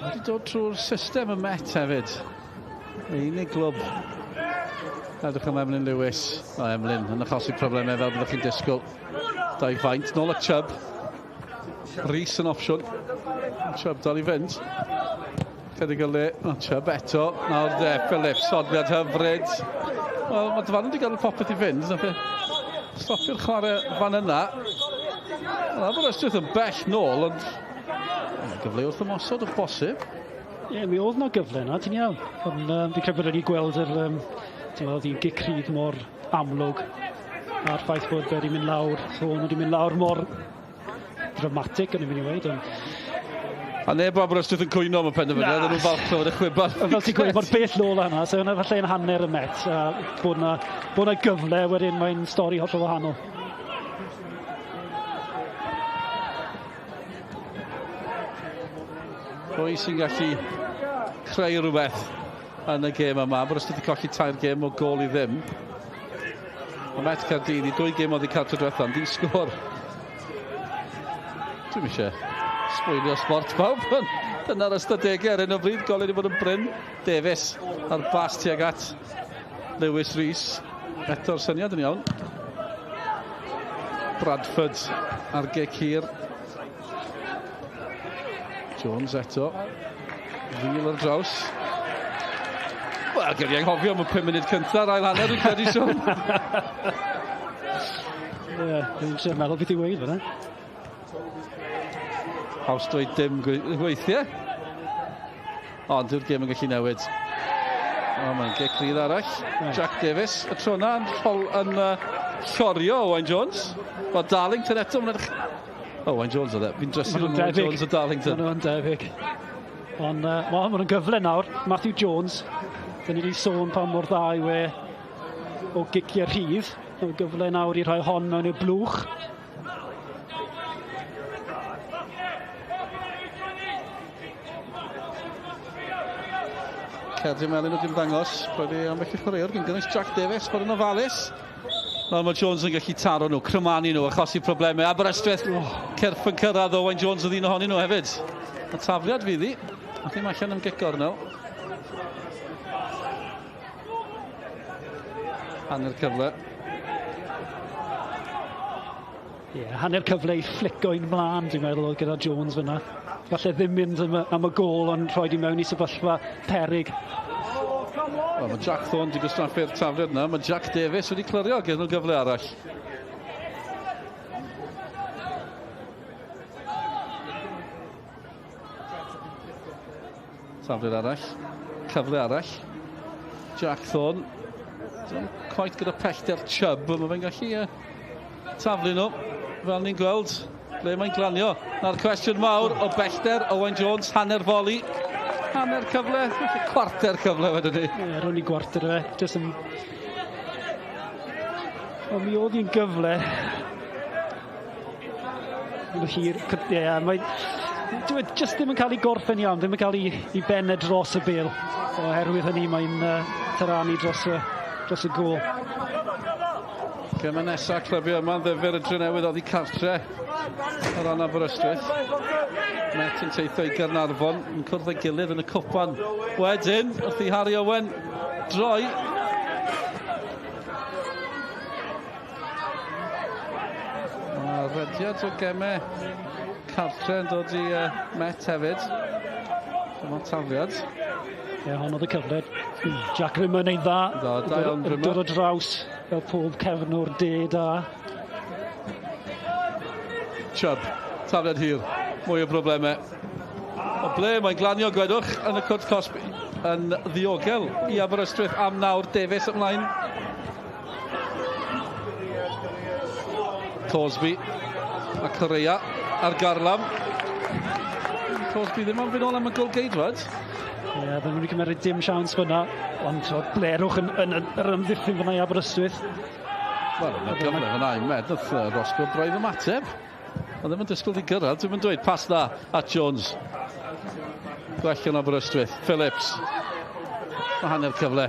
Wedi dod trwy'r system y Met hefyd. Yr unig glwb. Edrych am Emlyn Lewis. O, Emlyn yn achosi problemau fel byddwch chi'n disgwyl. Dau faint, nôl at Chubb. Rees yn opsiwn. Chubb dal i fynd. Chydig o le. O, Chubb eto. Nawr de, Phillips, sodliad hyfryd. Wel, mae dyfarnwr wedi gadael popeth i fynd. Nath e stopio'r chwarae fan yna. Wel, Aberystwyth yn bell nôl, ond gyfle wrth ymosod o bosib. Ie, mi oedd 'na gyfle yna, ti'n iawn. Ond fi'n credu bod wedi gweld yr ti'n meddwl, hi'n gic rhydd mor amlwg a'r ffaith bod wedi mynd lawr, Thorne wedi mynd lawr mor dramatic, yn mynd i weud. Ond... A neb o Aberystwyth yn cwyno am y penderfyniad, oedden nhw'n falch clywed y chwiban. Fel ti'n gweud, mor bell nôl hwnna, so yna falle yn hanner y Met, a bod na gyfle, wedyn mae'n stori hollol wahanol. Pwy sy'n gallu creu rhywbeth yn y gêm yma? Aberystwyth wedi colli 3 gêm o gôl i ddim. Mae Met Caerdydd i 2 gêm oddi cartre diwetha, ond dim sgôr. Dwi'm eisiau sbwylio sbort pawb, ond dyna'r ystadegau ar hyn o bryd. Golau wedi bod yn brin. Davies ar bas tuag at Lewis Rees. Eto'r syniad yn iawn. Bradford ar gic hir. Jones eto. Fil ar draws. Wel, gael ei anghofio am y 5 munud cyntaf, ail hanner, dwi'n credu, Siôn. Ie, dwi'n trio meddwl beth i weud fan'na. Haws dweud dim weithiau. Ond dyw'r gêm yn gallu newid. O, mae'n gic rydd arall. Jack Davies, y tro yna yn llorio Owain Jones. Mae Darlington eto, mae'n edrych Owain Jones oedd e. Fi'n drysu rhwng Owain Jones a Darlington. Maen nhw'n debyg. Ond uh, ma, maen nhw'n gyfle nawr. Matthew Jones. Dyn ni wedi sôn pa mor dda yw e o giciau rhydd. Mae'n gyfle nawr i rhoi hon mewn i'r blwch. Cerdyn melyn wedi ymddangos. Roedd ei ambell i chwaraewr gan gynnwys Jack Davies, bod yn ofalus. Wel, mae Jones yn gallu taro nhw, crymanu nhw, achosi problemau. Aberystwyth, oh. cyrff yn cyrraedd, Owain Jones oedd un ohonyn nhw hefyd. Y tafliad fydd hi. A ddim allan am gic gornel. Hanner cyfle. Ie, yeah, hanner cyfle i fflico un mlaen, dwi'n meddwl, oedd gyda Jones fyna. Falle ddim mynd am y, am y gôl, ond rhoi di mewn i sefyllfa perig. Wel, mae Jack Thorne wedi gwastraffu'r tafliad yna. Mae Jack Davies wedi clirio gyda nhw gyfle arall. Tafliad arall. Cyfle arall. Jack Thorne. Dim quite gyda pellter Chubb, ond mae fe'n gallu uh, taflu nhw. Fel ni'n gweld, ble mae'n glanio. Na'r cwestiwn mawr o bellter, Owain Jones, hanner foli. Hanner cyfle, cwarter cyfle wedyn ni. Ie, yeah, ro'n i gwarter fe. Just yn... Ond mi oedd hi'n gyfle. Yn hir, ie, yeah, mae... Dwi e just ddim yn cael ei gorffen iawn, ddim yn cael ei, ei benne dros y bel. Oherwydd hynny mae'n uh, tyranu dros y, dros y gol. Gemau nesaf clybiau yma'n ddyfr y Drenewydd oddi cartre o ran Aberystwyth. Met yn teithio i Gaernarfon yn cwrdd â'i gilydd yn y cwpan. Wedyn, wrth i Harry Owen droi. Mae rediad o gemau cartre yn dod i uh, Met hefyd. Dyma'r tafliad. Ie, hon oedd y cyfle. Jack Rimmer yn ei dda. Dda, da iawn Rimmer. Dod o draws fel pob cefnwr de da. Chubb, tafliad hir, mwy o broblemau. O ble mae'n glanio, gwedwch, yn y cwrt cosb yn ddiogel i Aberystwyth am nawr. Davies ymlaen. Cosby a Correa ar garlam. Cosby ddim am fynd ôl am y golgeidwad. Ie, yeah, ddim wedi cymryd dim siawns fyna, ond so, blerwch yn, yn, yn, yr ymddiffyn fyna i Aberystwyth. Wel, yna gyfle fyna i Med, nath Roscoe braidd ymateb. Ond ddim yn disgwyl i gyrraedd, dwi'n dweud, pas dda at Jones. Gwell yn Aberystwyth, Phillips. Mae hanner cyfle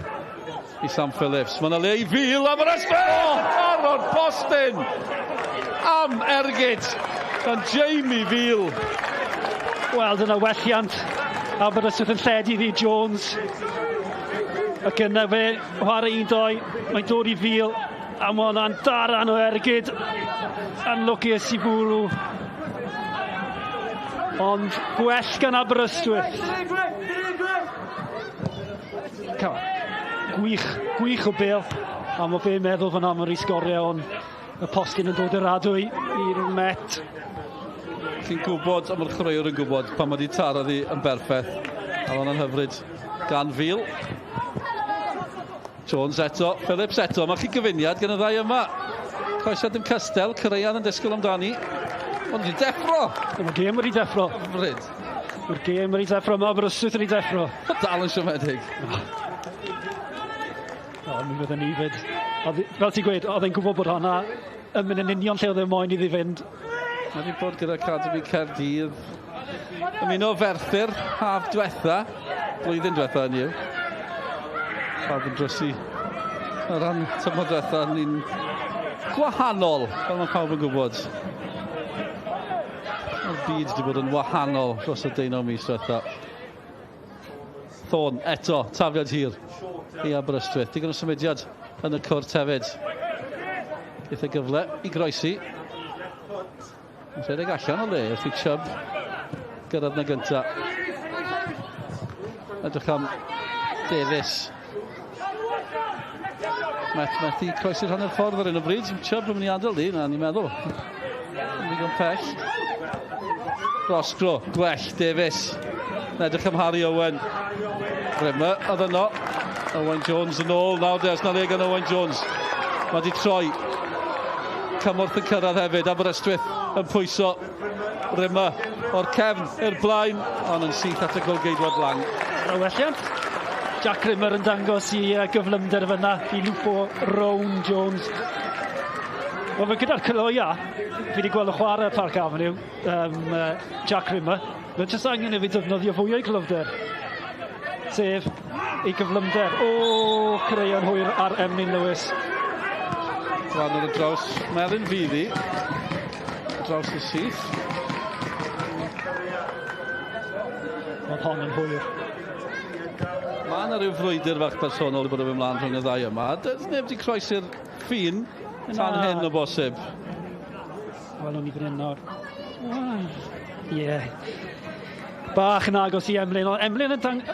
i Sam Phillips. Mae yna le i fil Aberystwyth! Oh, Aaron Boston! Am ergyd gan Jamie Veal. Wel, dyna welliant. Aberystwyth yn lledu iddi Jones. Ac yna fe, chwarae un doi, mae'n dod i fil. A mae hwnna'n daran o ergyd. Anlwcus i bwrw. Ond gwell gan Aberystwyth. Gwych, gwych o bel. A mae fe'n meddwl fyna am yr sgorio, ond y postyn yn dod i'r adwy i'r Met. Chi'n gwybod, a mae'r chwaraewr yn gwybod, pan mae wedi taro ddi yn berffaith. A mae hwnna'n hyfryd gan Fil. Jones eto, Phillips eto. Mae chi gyfuniad gan y ddau yma. Croesiad dim cystel, Cyreian yn disgwyl amdani. Ond wedi deffro! Mae'r gêm wedi deffro. Hyfryd. Mae'r gêm wedi deffro, mae Aberystwyth wedi deffro. Dal yn siomedig. O, mi fydden ni fyd. Fel ti'n gweud, oedd e'n gwybod bod honna yn mynd yn union lle oedd e moyn iddi fynd. Mae wedi bod gyda Academy Caerdydd. Ymuno Ferthyr, haf diwetha, blwyddyn diwetha yn yw. Pawb yn drysu o ran tymor diwetha, ni'n gwahanol, fel mae pawb yn gwybod. Mae'r byd wedi bod yn wahanol dros y deunaw mis diwetha. Thorne eto, tafliad hir i Aberystwyth. Digon o symudiad yn y cwrt hefyd. Geith e gyfle i groesi. Yn rhedeg allan o le wrth i Chubb gyrraedd na gynta. Edrych am Davies. Met methu croesi'r hanner ffordd ar un o bryd. Chubb yn mynd i adael di, na ni'n meddwl. Yn ddigon pell. Roscro, gwell, Davies. Yn edrych am Harry Owen. Rimmer oedd yno. Owen Jones yn ôl. Nawr des na le gan Owen Jones. Mae di troi. Cymorth yn cyrraedd hefyd. Aberystwyth yn pwyso. Rimmer o'r cefn i'r blaen, ond yn syth at y golgeidwad Lang. Y welliant. Jack Rimmer yn dangos i gyflymder fyna i lwpo Rowan Jones. Wel, fe gyda'r cyloia, fi wedi gweld y chwarae Park Avenue, Jack Rimmer. Mae'n jyst angen i fi defnyddio fwy o'i glyfder. Sef ei gyflymder. O, creuon hwyr ar Emlyn Lewis. Rhan ar y draws Melin fydd hi. Draws y syth. Oedd hon yn hwyr. Mae yna rhyw frwydr fach personol i bod yn mynd mlaen rhwng y ddau yma. Does neb wedi croesi'r ffin tan hyn o bosib. Wel, o'n i fan hyn nawr. Ie. Bach yn agos i Emlyn, ond Emlyn yn, dang,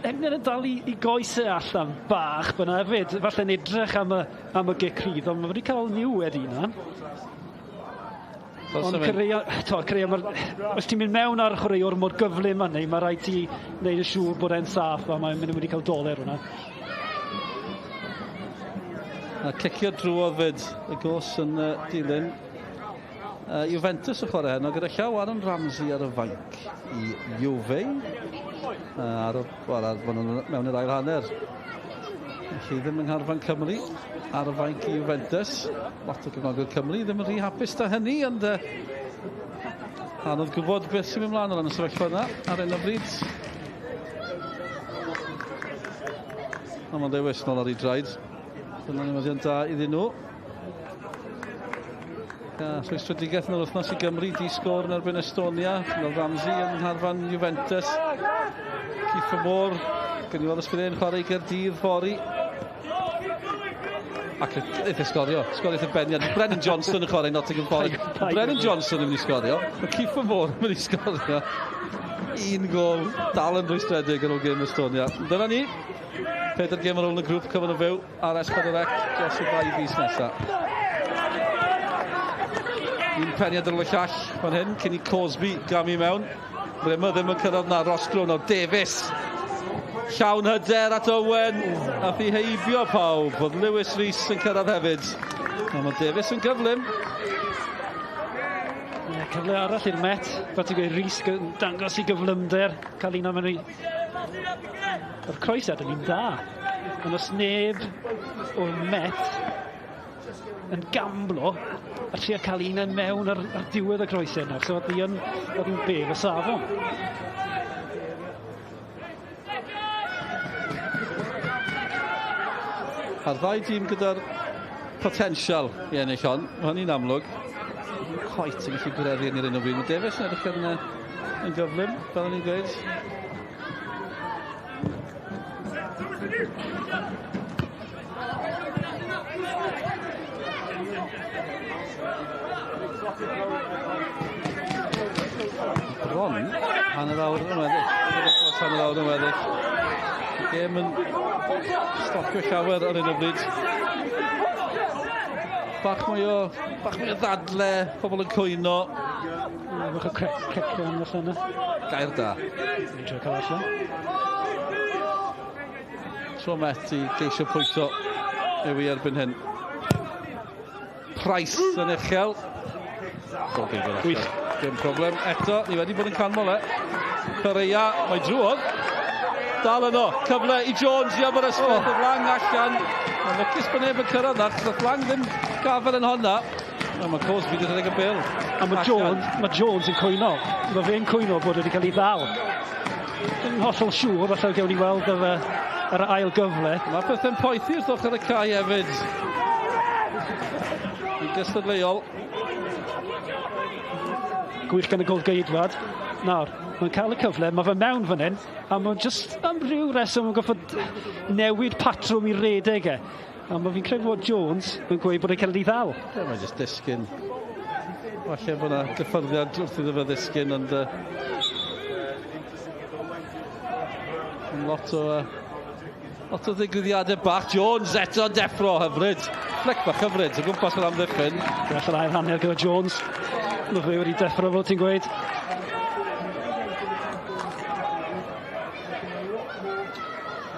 Emlyn yn dal i goesau allan bach fyna hefyd. Falle'n edrych am y gic rhydd, ond mae wedi cael niwed i hunan. Ond Correa, os ti'n mynd mewn ar chwaraewr mor gyflym hynny, mae rhaid ti wneud yn siŵr bod e'n saff, a mae'n mynd i cael doler hwnna. A cicio drwodd fyd y gos yn dilyn. Juventus yn chwarae heno gyda llaw Aaron Ramsey ar y fainc i Juve. Ar mewn i'r ail hanner. Felly ddim yng ngharfan Cymru ar y fainc i Juventus. Lot o gefnogwyr Cymru ddim yn rhy hapus da hynny, ond anodd gwybod beth sy'n mynd mlaen o ran y sefyllfa yna ar hyn o bryd. Ond mae'n Lewis nôl ar ei draed. Dyna newyddion da iddyn nhw. Rhwystredigaeth yn yr wythnos i Gymru, di sgôr yn erbyn Estonia. Mae Ramsey yn ngharfan Juventus. Kieffer Moore, gan i weld os bydd e'n chwarae i Gaerdydd fory. Ac eith e sgorio, sgorio y beniad. Brennan Johnson yn chwarae Nottingham Forest. Brennan Johnson yn mynd i sgorio. Mae Kieffer Moore yn mynd i sgorio. Un gol, dal yn rhwystredig ar ôl gêm Estonia. Dyna ni. 4 gêm ar ôl yn y grŵp cyfan o fyw ar S4C dros y 2 fis nesaf. Un peniad ar ôl y llall fan hyn, cyn i Cosby gamu mewn. Rimmer ddim yn cyrraedd na, Roscrow nawr, Davies. Llawn hyder at Owen, nath i heibio pawb. Oedd Lewis Rees yn cyrraedd hefyd. Ond mae Davies yn gyflym. Yeah, cyfle arall i'r Met. Fel ti'n gweud, Rees yn dangos i gyflymder. Cael un am hynny. O'r croesiad yn un dda. Ond os neb o'r Met yn gamblo a trio cael un yn mewn ar diwedd y croesiad nawr. So oedd hi'n bef y safon. A'r ddau dîm gyda'r potensial i ennill hon, mae hynny'n amlwg. Ddim cweit yn gallu gwireddu yn yr un o bryd. Mae Davies yn edrych yn gyflym, fel o'n i'n gweud. Bron, hanner awr yn weddill. Hanner awr yn weddill. Y gêm yn stopio llawer ar hyn o bryd. Bach mwy o ddadle, pobl yn cwyno. Bach o crecian allan yna. Gair da. Ni'n trio cael allan. Tro Met i geisio pwyso yw i erbyn hyn. Price yn uchel. Gwych. Dim problem. Eto, ni wedi bod yn canmol e. Correa, mae drwodd. Dal yno. Cyfle i Jones i Aberystwyth. Oh. Lang allan. Mae'n lwcus bod neb yn cyrraedd na. Nath Lang ddim gafel yn honna. Mae Cosby wedi rhedeg y bêl. A mae Jones yn cwyno. Mae fe'n cwyno bod wedi cael ei ddal. Yn hollol siŵr, falle gewn ni weld yr ail gyfle. Mae pethau'n poethi wrth ochr y cae hefyd. Yn gystadleuol. Gwych gan y golgeidwad. Nawr, mae'n cael y cyfle, mae fe mewn fan hyn, a mae'n just am ryw reswm yn gorfod newid patrwm i redeg e. A mae fi'n credu bod Jones yn gweud bod e'n cael ei ddal. Ie, mae'n just disgyn. Falle bod yna gyffyrddiad wrth iddo fe ddisgyn, ond lot o ddigwyddiadau bach. Jones eto yn deffro, hyfryd. Flic bach hyfryd, o gwmpas yr amddiffyn. Gwell yr ail hanner gyda Jones. Mae fe wedi deffro, fel ti'n gweud.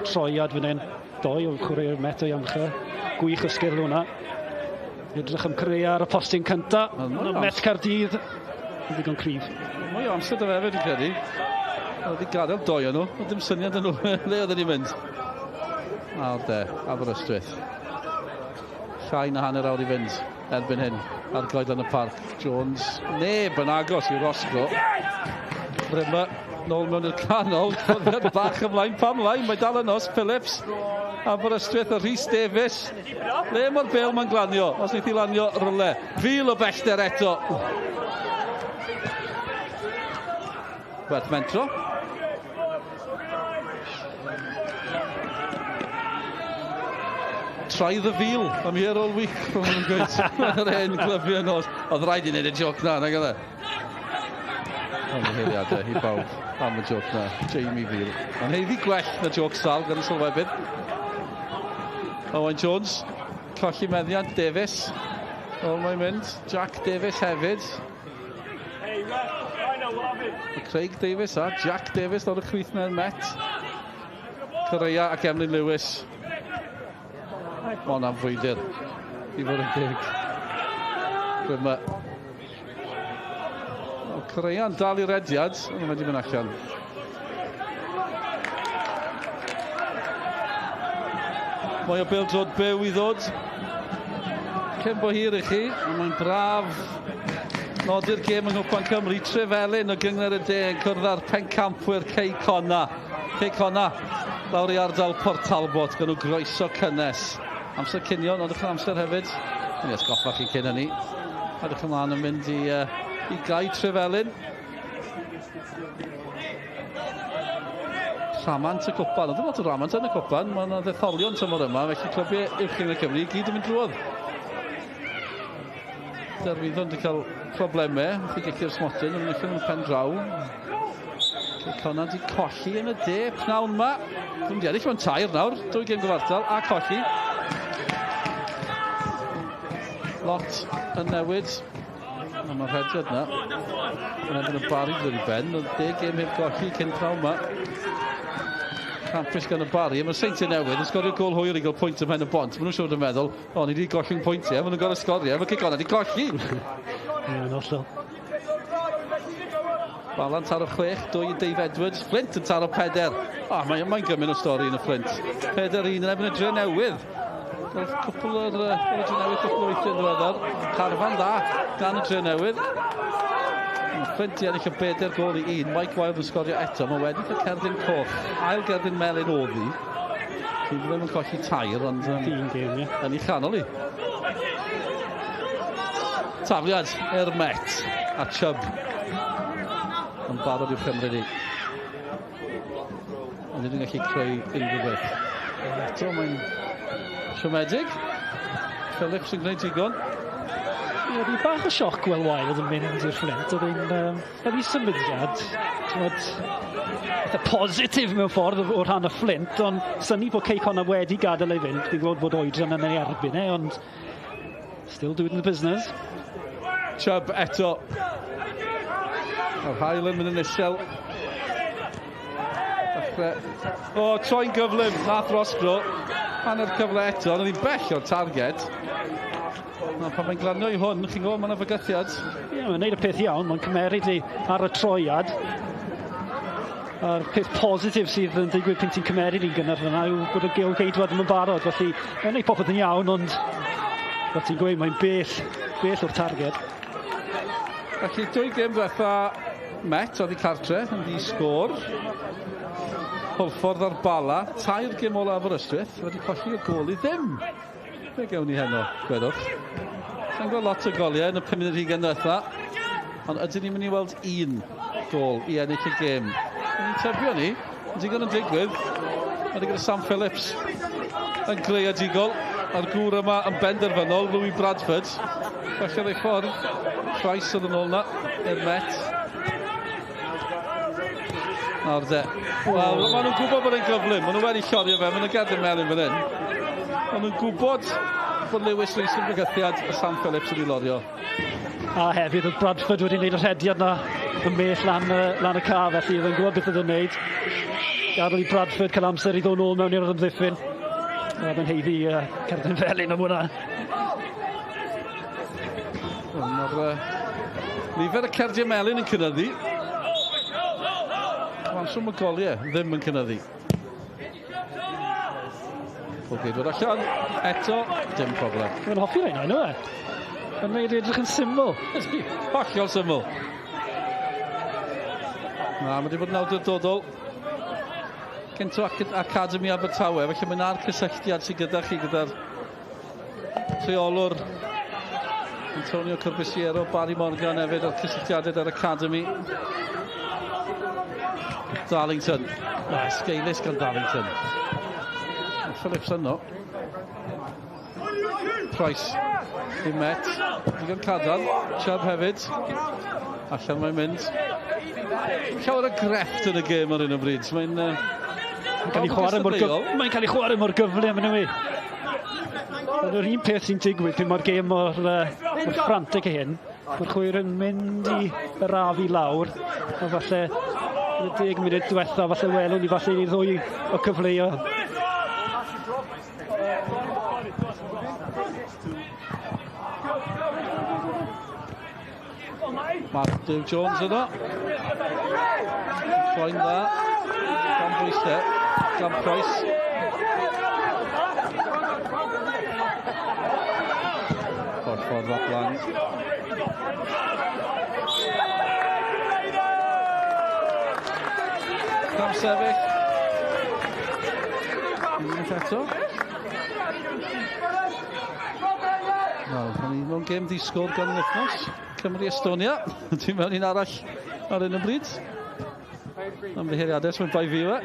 Troiad fan hyn. Doi o chwaraewyr Met o'i amcher. Gwych o sgil hwnna. Edrych am Correa ar y postyn cynta. Met Caerdydd yn ddigon cryf. Mwy o amser 'da fe hefyd, fi'n credu. Oedd wedi gadael doi o'n nhw, oedd dim syniad yn nhw le oedden ni'n mynd. Nawr de, Aberystwyth. Llai na hanner awr i fynd erbyn hyn ar goedlan y parc. Jones, neb yn agos i Roscoe. Rimmer, nôl mewn i'r canol, cwrddiad bach ymlaen, pam lai, mae dal ynos, Phillips, Aberystwyth a Rhys Davies. Le mae'r bel mae'n glanio, os wneith i lanio rywle. Fil o bellter eto. Werth mentro. Try the veal. I'm here all week. Fel maen nhw'n gweud. Yr hen glyfio nos. Oedd rhaid i wneud y joc na, nag oedd e? Ymddiheuriadau i bawb am y joc na. Jamie Veal. Mae'n heiddi gwell na joc sal gan y sylwebydd. Owain Jones. Colli meddiant. Davies. O, mae'n mynd. Jack Davies hefyd. Craig Davies a Jack Davies lawr y chwith na'r Met. Correa ac Emlyn Lewis. Mae hwnna'n frwydr i fod yn deg. Dyma. Correa'n dal i rediad, ond mae wedi mynd allan. Mwy o bêl-droed byw i ddod. Cyn bo hir i chi, ond mae'n braf nodi'r gêm yng Nghwpan Cymru. Trefelin o Gyngor y De yn cwrdd â'r pencampwyr Cei Connah. Cei Connah lawr i ardal Port Talbot, gan nhw groeso cynnes. Amser cinio, nodwch yr amser hefyd. Ni atgoffa chi cyn hynny. Edrych ymlaen yn mynd i, i gau Trefelin. Rhamant y cwpan. Oedd lot o ramant yn y cwpan. Mae yna ddetholion tymor yma, felly clybiau uwch yn y Cymru i gyd yn mynd drwodd. Derwyddon wedi cael problemau, wrth i gicio'r smotyn, yn ennill yn y pen draw. Cei Connah wedi colli yn y de pnawn yma. Dwi'n wedi ennill mewn tair nawr, dwy gêm gyfartal a colli. Lot yn newid. A mae'r rhediad yna yn erbyn y Barry dod i ben. Oedd 10 gêm heb golli cyn pnawn yma. Campus gan y Barry. Mae'r Seintiau Newydd yn sgorio gôl hwyr i gael pwynt ym Mhen y Bont. Maen nhw'n siŵr yn meddwl, o, ni wedi golli'n pwyntiau. Maen nhw'n gorfod sgorio. Mae Cei Connah wedi colli. Ie, yn hollol. Balan taro 6, 2 i Dave Edwards. Flint yn taro 4. O, mae'n mae gymaint o stori yn y Flint. 4-1 yn erbyn y Dre Newydd. Roedd cwpl o'r y Dre Newydd cwpl o weithiau yn ddiweddar. Carfan dda gan y Dre Newydd. Mae Flint i ennill y 4 gôl i 1. Mike Wilde yn sgorio eto. Mae wedi cael cerdyn coch. Ail gerdyn melyn oedd hi. Fi ddim yn colli tair, ond un gêm, ie. Yn ei chanol i. Tafliad i'r Met a Chubb yn barod i'w chymryd i. Ond nid yn gallu creu unrhyw beth. Eto mae'n siomedig. Phillips yn gwneud digon. Ie, oedd hi bach o sioc gweld Wilde yn mynd i'r Flint. Oedd hi'n oedd hi symudiad, t'mod, eitha positif mewn ffordd o rhan y Flint, ond synnu bod Cei Connah wedi gadael ei fynd. Fi'n gwybod bod oedran yn ei erbyn e, ond still doing the business. Chubb eto. Mae'r haul yn mynd yn isel. Dechrau. O, troi'n gyflym. Nath Rosbro. Hanner cyfle eto, ond oedd hi'n bell o'r targed. Na, pan mae'n glanio i hwn, chi'n gwybod, mae yna fygythiad. Ie, mae'n neud y peth iawn, mae'n cymeryd i ar y troiad. A'r peth positif sydd yn digwydd pan ti'n cymeryd i'n gynnar fyna yw bod y gêl geidwad ddim yn barod, felly mae'n neud popeth yn iawn, ond fel ti'n gweud, mae'n bell, bell o'r targed. Felly, dwy gêm diwetha Met oddi cartre yn ddi sgôr. Hwlffordd ar Bala, tair gêm ola Aberystwyth, wedi colli o gôl i ddim. Be gewn ni heno, gwedwch? Sa'n gweld lot o goliau yn y 5 munud hugain diwetha, ond ydyn ni'n mynd i weld un gôl i ennill y gêm? Ni'n tybio ni, yn digon yn digwydd. Mae gyda Sam Phillips yn greadigol, a'r gŵr yma yn benderfynol, Louis Bradford. Felly ei ffordd, Price oedd yn ôl na, i'r Met. Nawr de. Wel, maen nhw'n gwybod bod e'n gyflym. Maen nhw wedi llorio fe, maen nhw'n gerdyn melyn fan hyn. Maen nhw'n gwybod bod Lewis Rees yn bygythiad a Sam Phillips wedi lorio. A hefyd oedd Bradford wedi gwneud y rhediad na yn bell lan, lan y ca, felly oedd yn gwybod beth oedd yn gwneud. Gadael i Bradford cael amser i ddod nôl mewn i'r ymddiffyn. Oedd yn haeddu cerdyn felyn am hwnna. Mae'r nifer y cardiau melyn yn cynyddu. Cyfanswm y goliau ddim yn cynyddu. Golgeidwad allan, eto, dim problem. Mae'n hoffi rhain, yna e? Mae'n gwneud edrych yn syml. Hollol syml. Na, mae wedi bod yn awdurdodol. Cynt o Academy Abertawe, felly mae na'r cysylltiad sydd gyda chi gyda'r rheolwr Antonio Corbisiero, Barry Morgan hefyd o'r cysylltiadau ar Academy. Darlington. Na, sgeulus gan Darlington. Phillips yno. Price i Met. Digon cadarn. Chubb hefyd. Allan mae'n mynd. Llawer o grefft yn y gêm ar hyn o bryd. Mae'n cael ei chwarae mor Mae'n cael ei chwarae mor gyflym yn yw. Ond yr un peth sy'n digwydd pryd mae'r gêm mor frantic hyn, mae'r chwyr yn mynd i arafu lawr, a falle yn y 10 munud diwetha, falle welwn ni falle i ddwy o cyfleoedd. Mark Duw Jones yno. Troi'n dda. Gan bwysau. Gan Price. Ffordd at Lang. Cam sefyll. Unwaith eto. Wel, ni mewn gêm ddisgwyl gan yr wythnos. Cymru-Estonia. Dwi'n mewn un arall ar hyn o bryd. Ymddiheuriadau, so mae'n bai fi yw e.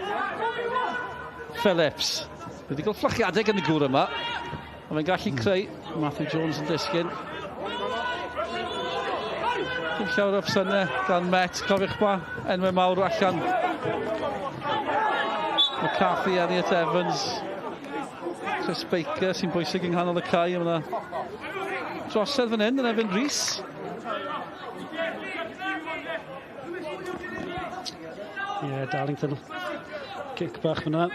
Phillips. Wedi cael fflachiadau gan y gŵr yma. Ond mae'n gallu creu. Matthew Jones yn disgyn. Dim llawer o opsiynau gan Met. Cofiwch ba, enwau mawr allan. McCarthy, Elliot Evans. Chris Baker sy'n bwysig yng nghanol y cae. Mae yna drosedd fan hyn yn Evan Rees. Ie, yeah, Darlington. Cic bach fyna.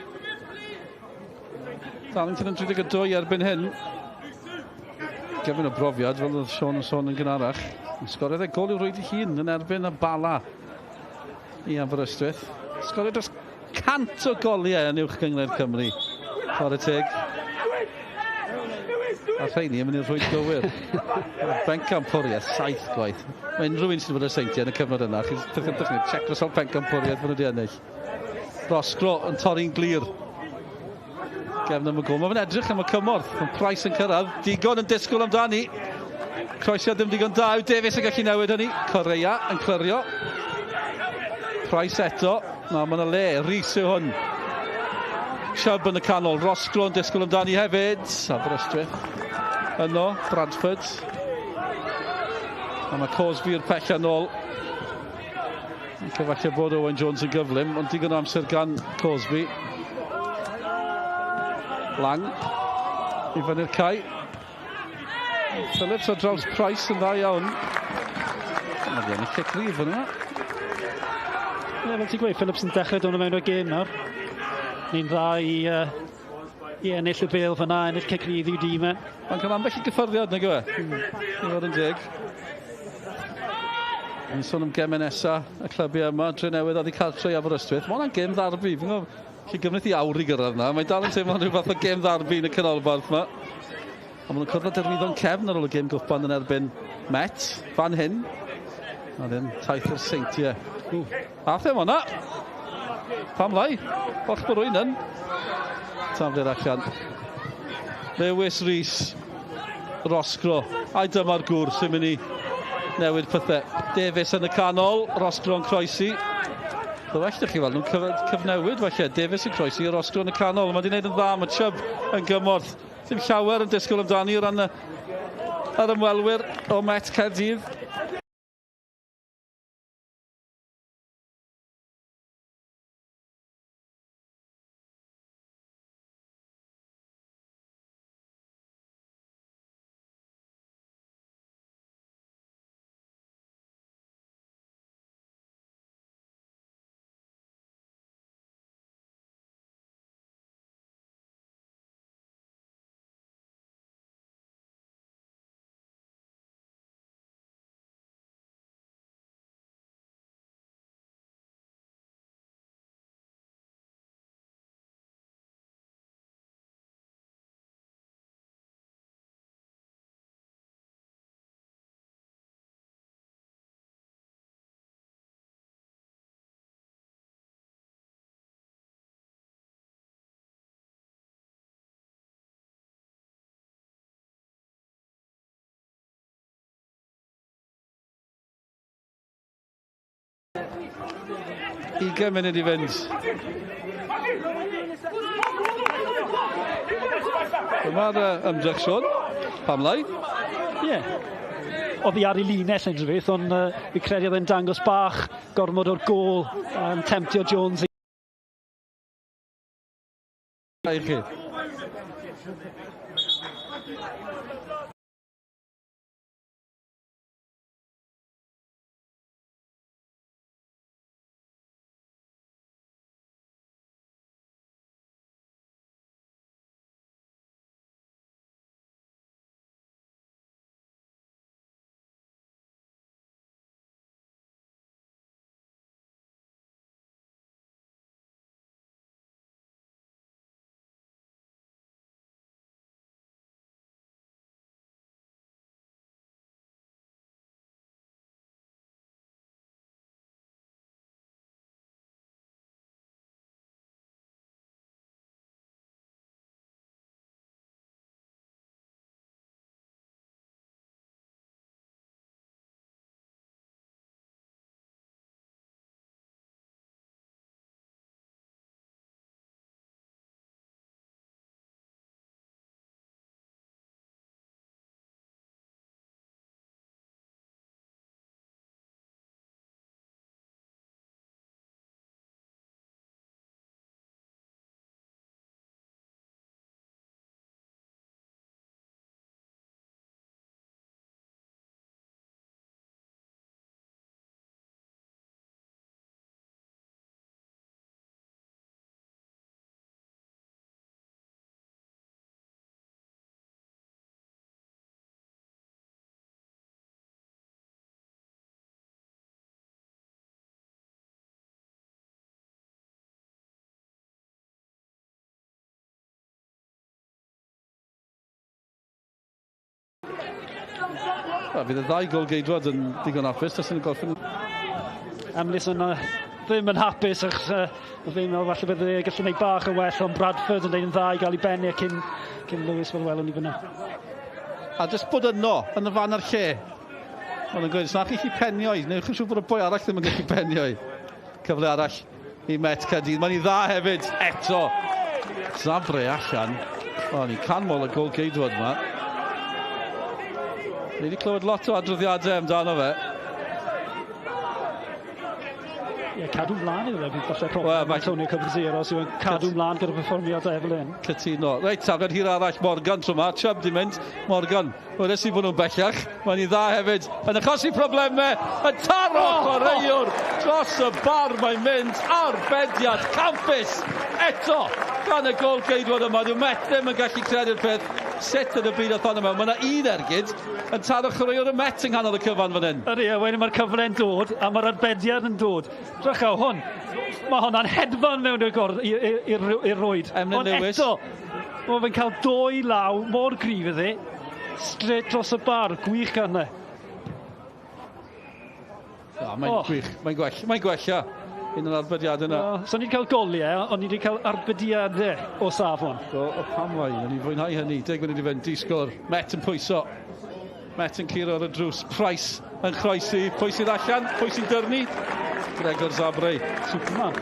Darlington yn 32 erbyn hyn. Gefn o brofiad, fel oedd Sean yn sôn yn gynharach. Sgoriodd e gol i'w rwyd ei hun yn erbyn y Bala i Aberystwyth. Sgoriodd dros 100 o goliau yn uwch gynghrair Cymru. Chwarae teg. A rheini yn mynd i'r rhwyd gywir. Bencampwriaeth, 7 gwaith. Mae unrhyw un sydd wedi bod y Seintiau yn y cyfnod yna, chi'n dechrau check sawl pencampwriaeth maen nhw wedi ennill. Roscrow yn torri'n glir. Gefn am y gol. Mae fe'n edrych am y cymorth. Mae Price yn cyrraedd. Digon yn disgwyl amdani. Croesiad ddim digon da. Yw Davies yn gallu newid hynny. Correa yn clirio. Price eto. Na, mae yna le. Rhys yw hwn. Chubb yn y canol. Roscrow yn disgwyl amdani hefyd. Aberystwyth. Yno, Bradford. A mae Cosby i'r pella nôl. Falle bod Owen Jones yn gyflym, ond digon o amser gan Cosby. Lang i fyny'r cae. Phillips ar draws Price yn dda iawn. Mae wedi ennill cic rydd fan yma. Ie, fel ti'n gweud, Phillips yn dechrau dod mewn o'r gêm nawr. Ni'n dda i ennill y bêl fyna, ennill cic rydd i'w dîm e. Mae'n cael ambell i gyffyrddiad, nag yw e? I fod yn deg. Ni'n sôn am gemau nesa y clybiau yma, Drenewydd oddi cartre i Aberystwyth. Mae hwnna'n gêm ddarbi. Fi'n gwybod, lle gymryd i awr i gyrraedd na. Mae'n dal yn teimlo rhyw fath o gêm ddarbi yn y canolbarth yma. Ond maen nhw'n cwrdd â Derwyddon cefn ar ôl y gêm gwpan yn erbyn Met, fan hyn. A ddim taith i'r Seintiau. Ath e hwnna. Pam lai? Falch bod rwy'n yn. Taflu'r allan. Lewis Rees. Roscrow. Ai dyma'r gŵr sy'n mynd i newid pethau. Davies yn y canol. Roscrow yn croesi. Well ydych chi weld nhw'n cyfnewid falle. Davies yn croesi, Roscrow yn y canol. Mae wedi gwneud yn dda. Mae Chubb yn gymorth. Dim llawer yn disgwyl amdani o ran yr ymwelwyr o Met Caerdydd. 20 munud i fynd. Dyma'r ymdrech, Siôn. Pam lai? Ie. Yeah. Oedd hi ar ei linell yn rhywbeth, ond fi credu oedd e'n dangos bach gormod o'r gôl yn temtio Jones. I chi. Wel, fydd y ddau gol geidwad yn digon hapus, tas yn gorffen. Emlys yn ddim yn hapus, achos fi'n meddwl falle bydde e gallu gwneud bach yn well, ond Bradford yn gwneud yn dda i gael ei bennu cyn, cyn Lewis fel welwn ni fyna. A jyst bod yno, yn y fan a'r lle. Mae'n gweud, os na chi chi penio i, neu chi'n siŵr bod y boi arall ddim yn gallu penio i. Cyfle arall i Met Caerdydd. Mae'n i dda hefyd, eto. Zabre allan. O, ni'n canmol y gol geidwad yma. Ni wedi clywed lot o adroddiadau amdano fe. Ie, yeah, cadw mlaen iddo fe, falle problem well, mae Antonio Caballero sydd yn cadw mlaen gyda perfformiad fel hyn. Cytuno. Reit, tafliad hir arall Morgan tro yma. Chubb di mynd. Morgan, wedes i bod nhw'n bellach. Mae'n i dda hefyd. Yn achosi problemau. Yn taro chwaraewr dros y bar mae'n mynd. Arbediad campus eto gan y gol geidwad yma. Dyw Met ddim yn gallu credu'r peth. Sut yn y byd oedd yma? Mae yna un ergyd yn taro chwaraewr y Met yng nghanol y cyfan fan hyn. Ydy, a wedyn mae'r cyfle'n dod a mae'r arbediad yn dod. Drycha, hwn, mae hwnna'n hedfan mewn i'r rwyd. Emlyn Lewis. Ond eto, mae fe'n cael dwy law mor gryf iddi, straight dros y bar, gwych gan e. Mae'n gwych, mae'n gwella, mae'n gwella un o'r arbediadau yna. So ni wedi cael goliau, ond ni wedi cael arbediadau o safon. O, o pam lai, o'n i'n fwynhau hynny. 10 munud i fynd, di sgôr. Met yn pwyso. Met yn curo ar y drws. Price yn chroesi. Pwy sydd allan? Pwy sy'n dyrnu? Gregor Zabre. Superman.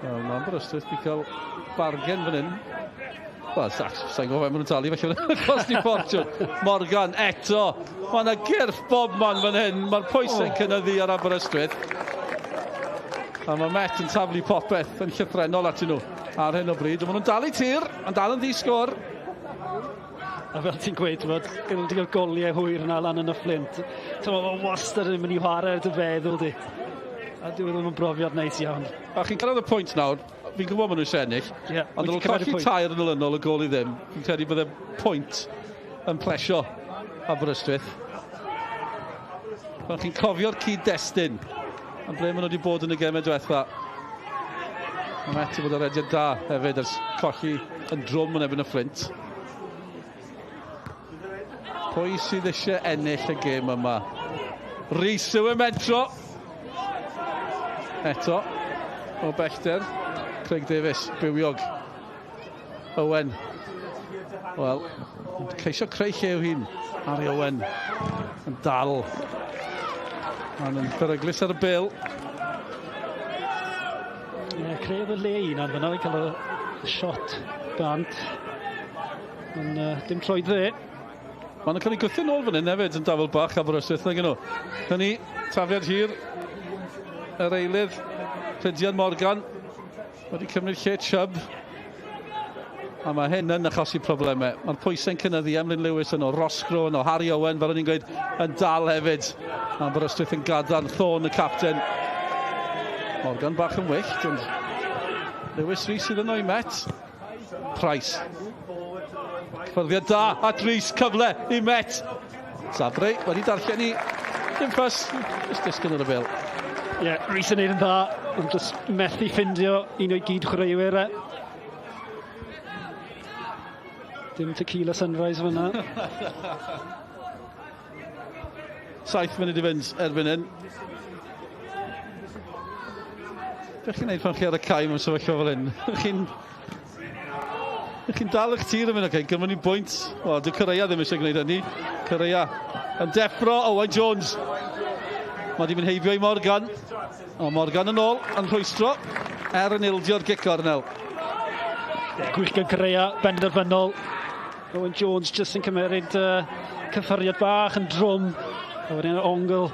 Wel, mae Aberystwyth wedi cael bargen fan hyn. Wel, sa'n gwybod maen nhw'n talu, felly mae'n costi ffortiwn. Morgan eto. Mae yna gyrff bob man fan hyn. Mae'r pwysau'n cynyddu ar Aberystwyth. A mae Met yn taflu popeth yn llythrennol atyn nhw ar hyn o bryd. Maen nhw'n dal i tir, yn dal yn ddi-sgôr. A fel ti'n gweud, fod nhw wedi cael goliau hwyr yna lan yn y Fflint. Mae wastad yn mynd i chwarae ar dy feddwl di. A dyw e ddim yn brofiad neis iawn. A chi'n cyrraedd y pwynt nawr, fi'n gwybod maen nhw eisiau ennill, ond nhw'n colli tair yn olynol y gôl i ddim. Fi'n credu bydde pwynt yn plesio Aberystwyth. Pan chi'n cofio'r cyd-destun am ble maen nhw wedi bod yn y gemau diwetha. Mae Met wedi bod ar rediad da hefyd ers colli yn drwm yn erbyn y Fflint. Pwy sydd eisiau ennill y gêm yma? Rhys yw y mentro. Eto, o bellter, Craig Davies, bywiog. Owen Wel, ceisio creu lle i'w hun. Harry Owen yn dal. Maen nhw'n beryglus ar y bêl. Ie, yeah, creodd y le un ar fyna, cael y shot bant. Ond dim troed dde. Maen nhw'n cael ei gwthio nôl fan hyn hefyd yn dafel bach Aberystwyth, nag nhw. Hynny, tafliad hir, yr eilydd, Rhydian Morgan, wedi cymryd lle Chubb. A mae hyn yn achosi problemau. Mae'r pwysau'n cynyddu, Emlyn Lewis yno, Roscrow yno, Harry Owen, fel o'n i'n gweud, yn dal hefyd. Aberystwyth yn gadarn, Thorne y capten. Morgan bach yn wyllt, ond Lewis Rees sydd yno i Met. Price. Cyffyrddiad da at Rees, cyfle i Met. Sabrey wedi darllen i, dim ffys, jyst disgyn ar y bêl. Ie, yeah, Rees yn neud yn dda, ond jyst methu ffindio un o'i gyd chwaraewyr e. Dim tequila sunrise fyna. 7 munud i fynd erbyn hyn. Be chi'n neud pan chi ar y cae mewn sefyllfa fel hyn? Chi'n dal eich tir yn mynd, oce, gymryd ni bwynt. O, dyw Correa ddim eisiau gwneud hynny. Correa yn deffro, Owain Jones. Mae di mynd heibio i Morgan. O, Morgan yn ôl, yn rhwystro. Er yn ildio'r gic cornel. Gwych gan Correa, benderfynol. Owen Jones jyst yn cymeryd cyffyriad bach yn drwm. A wedyn yr ongl.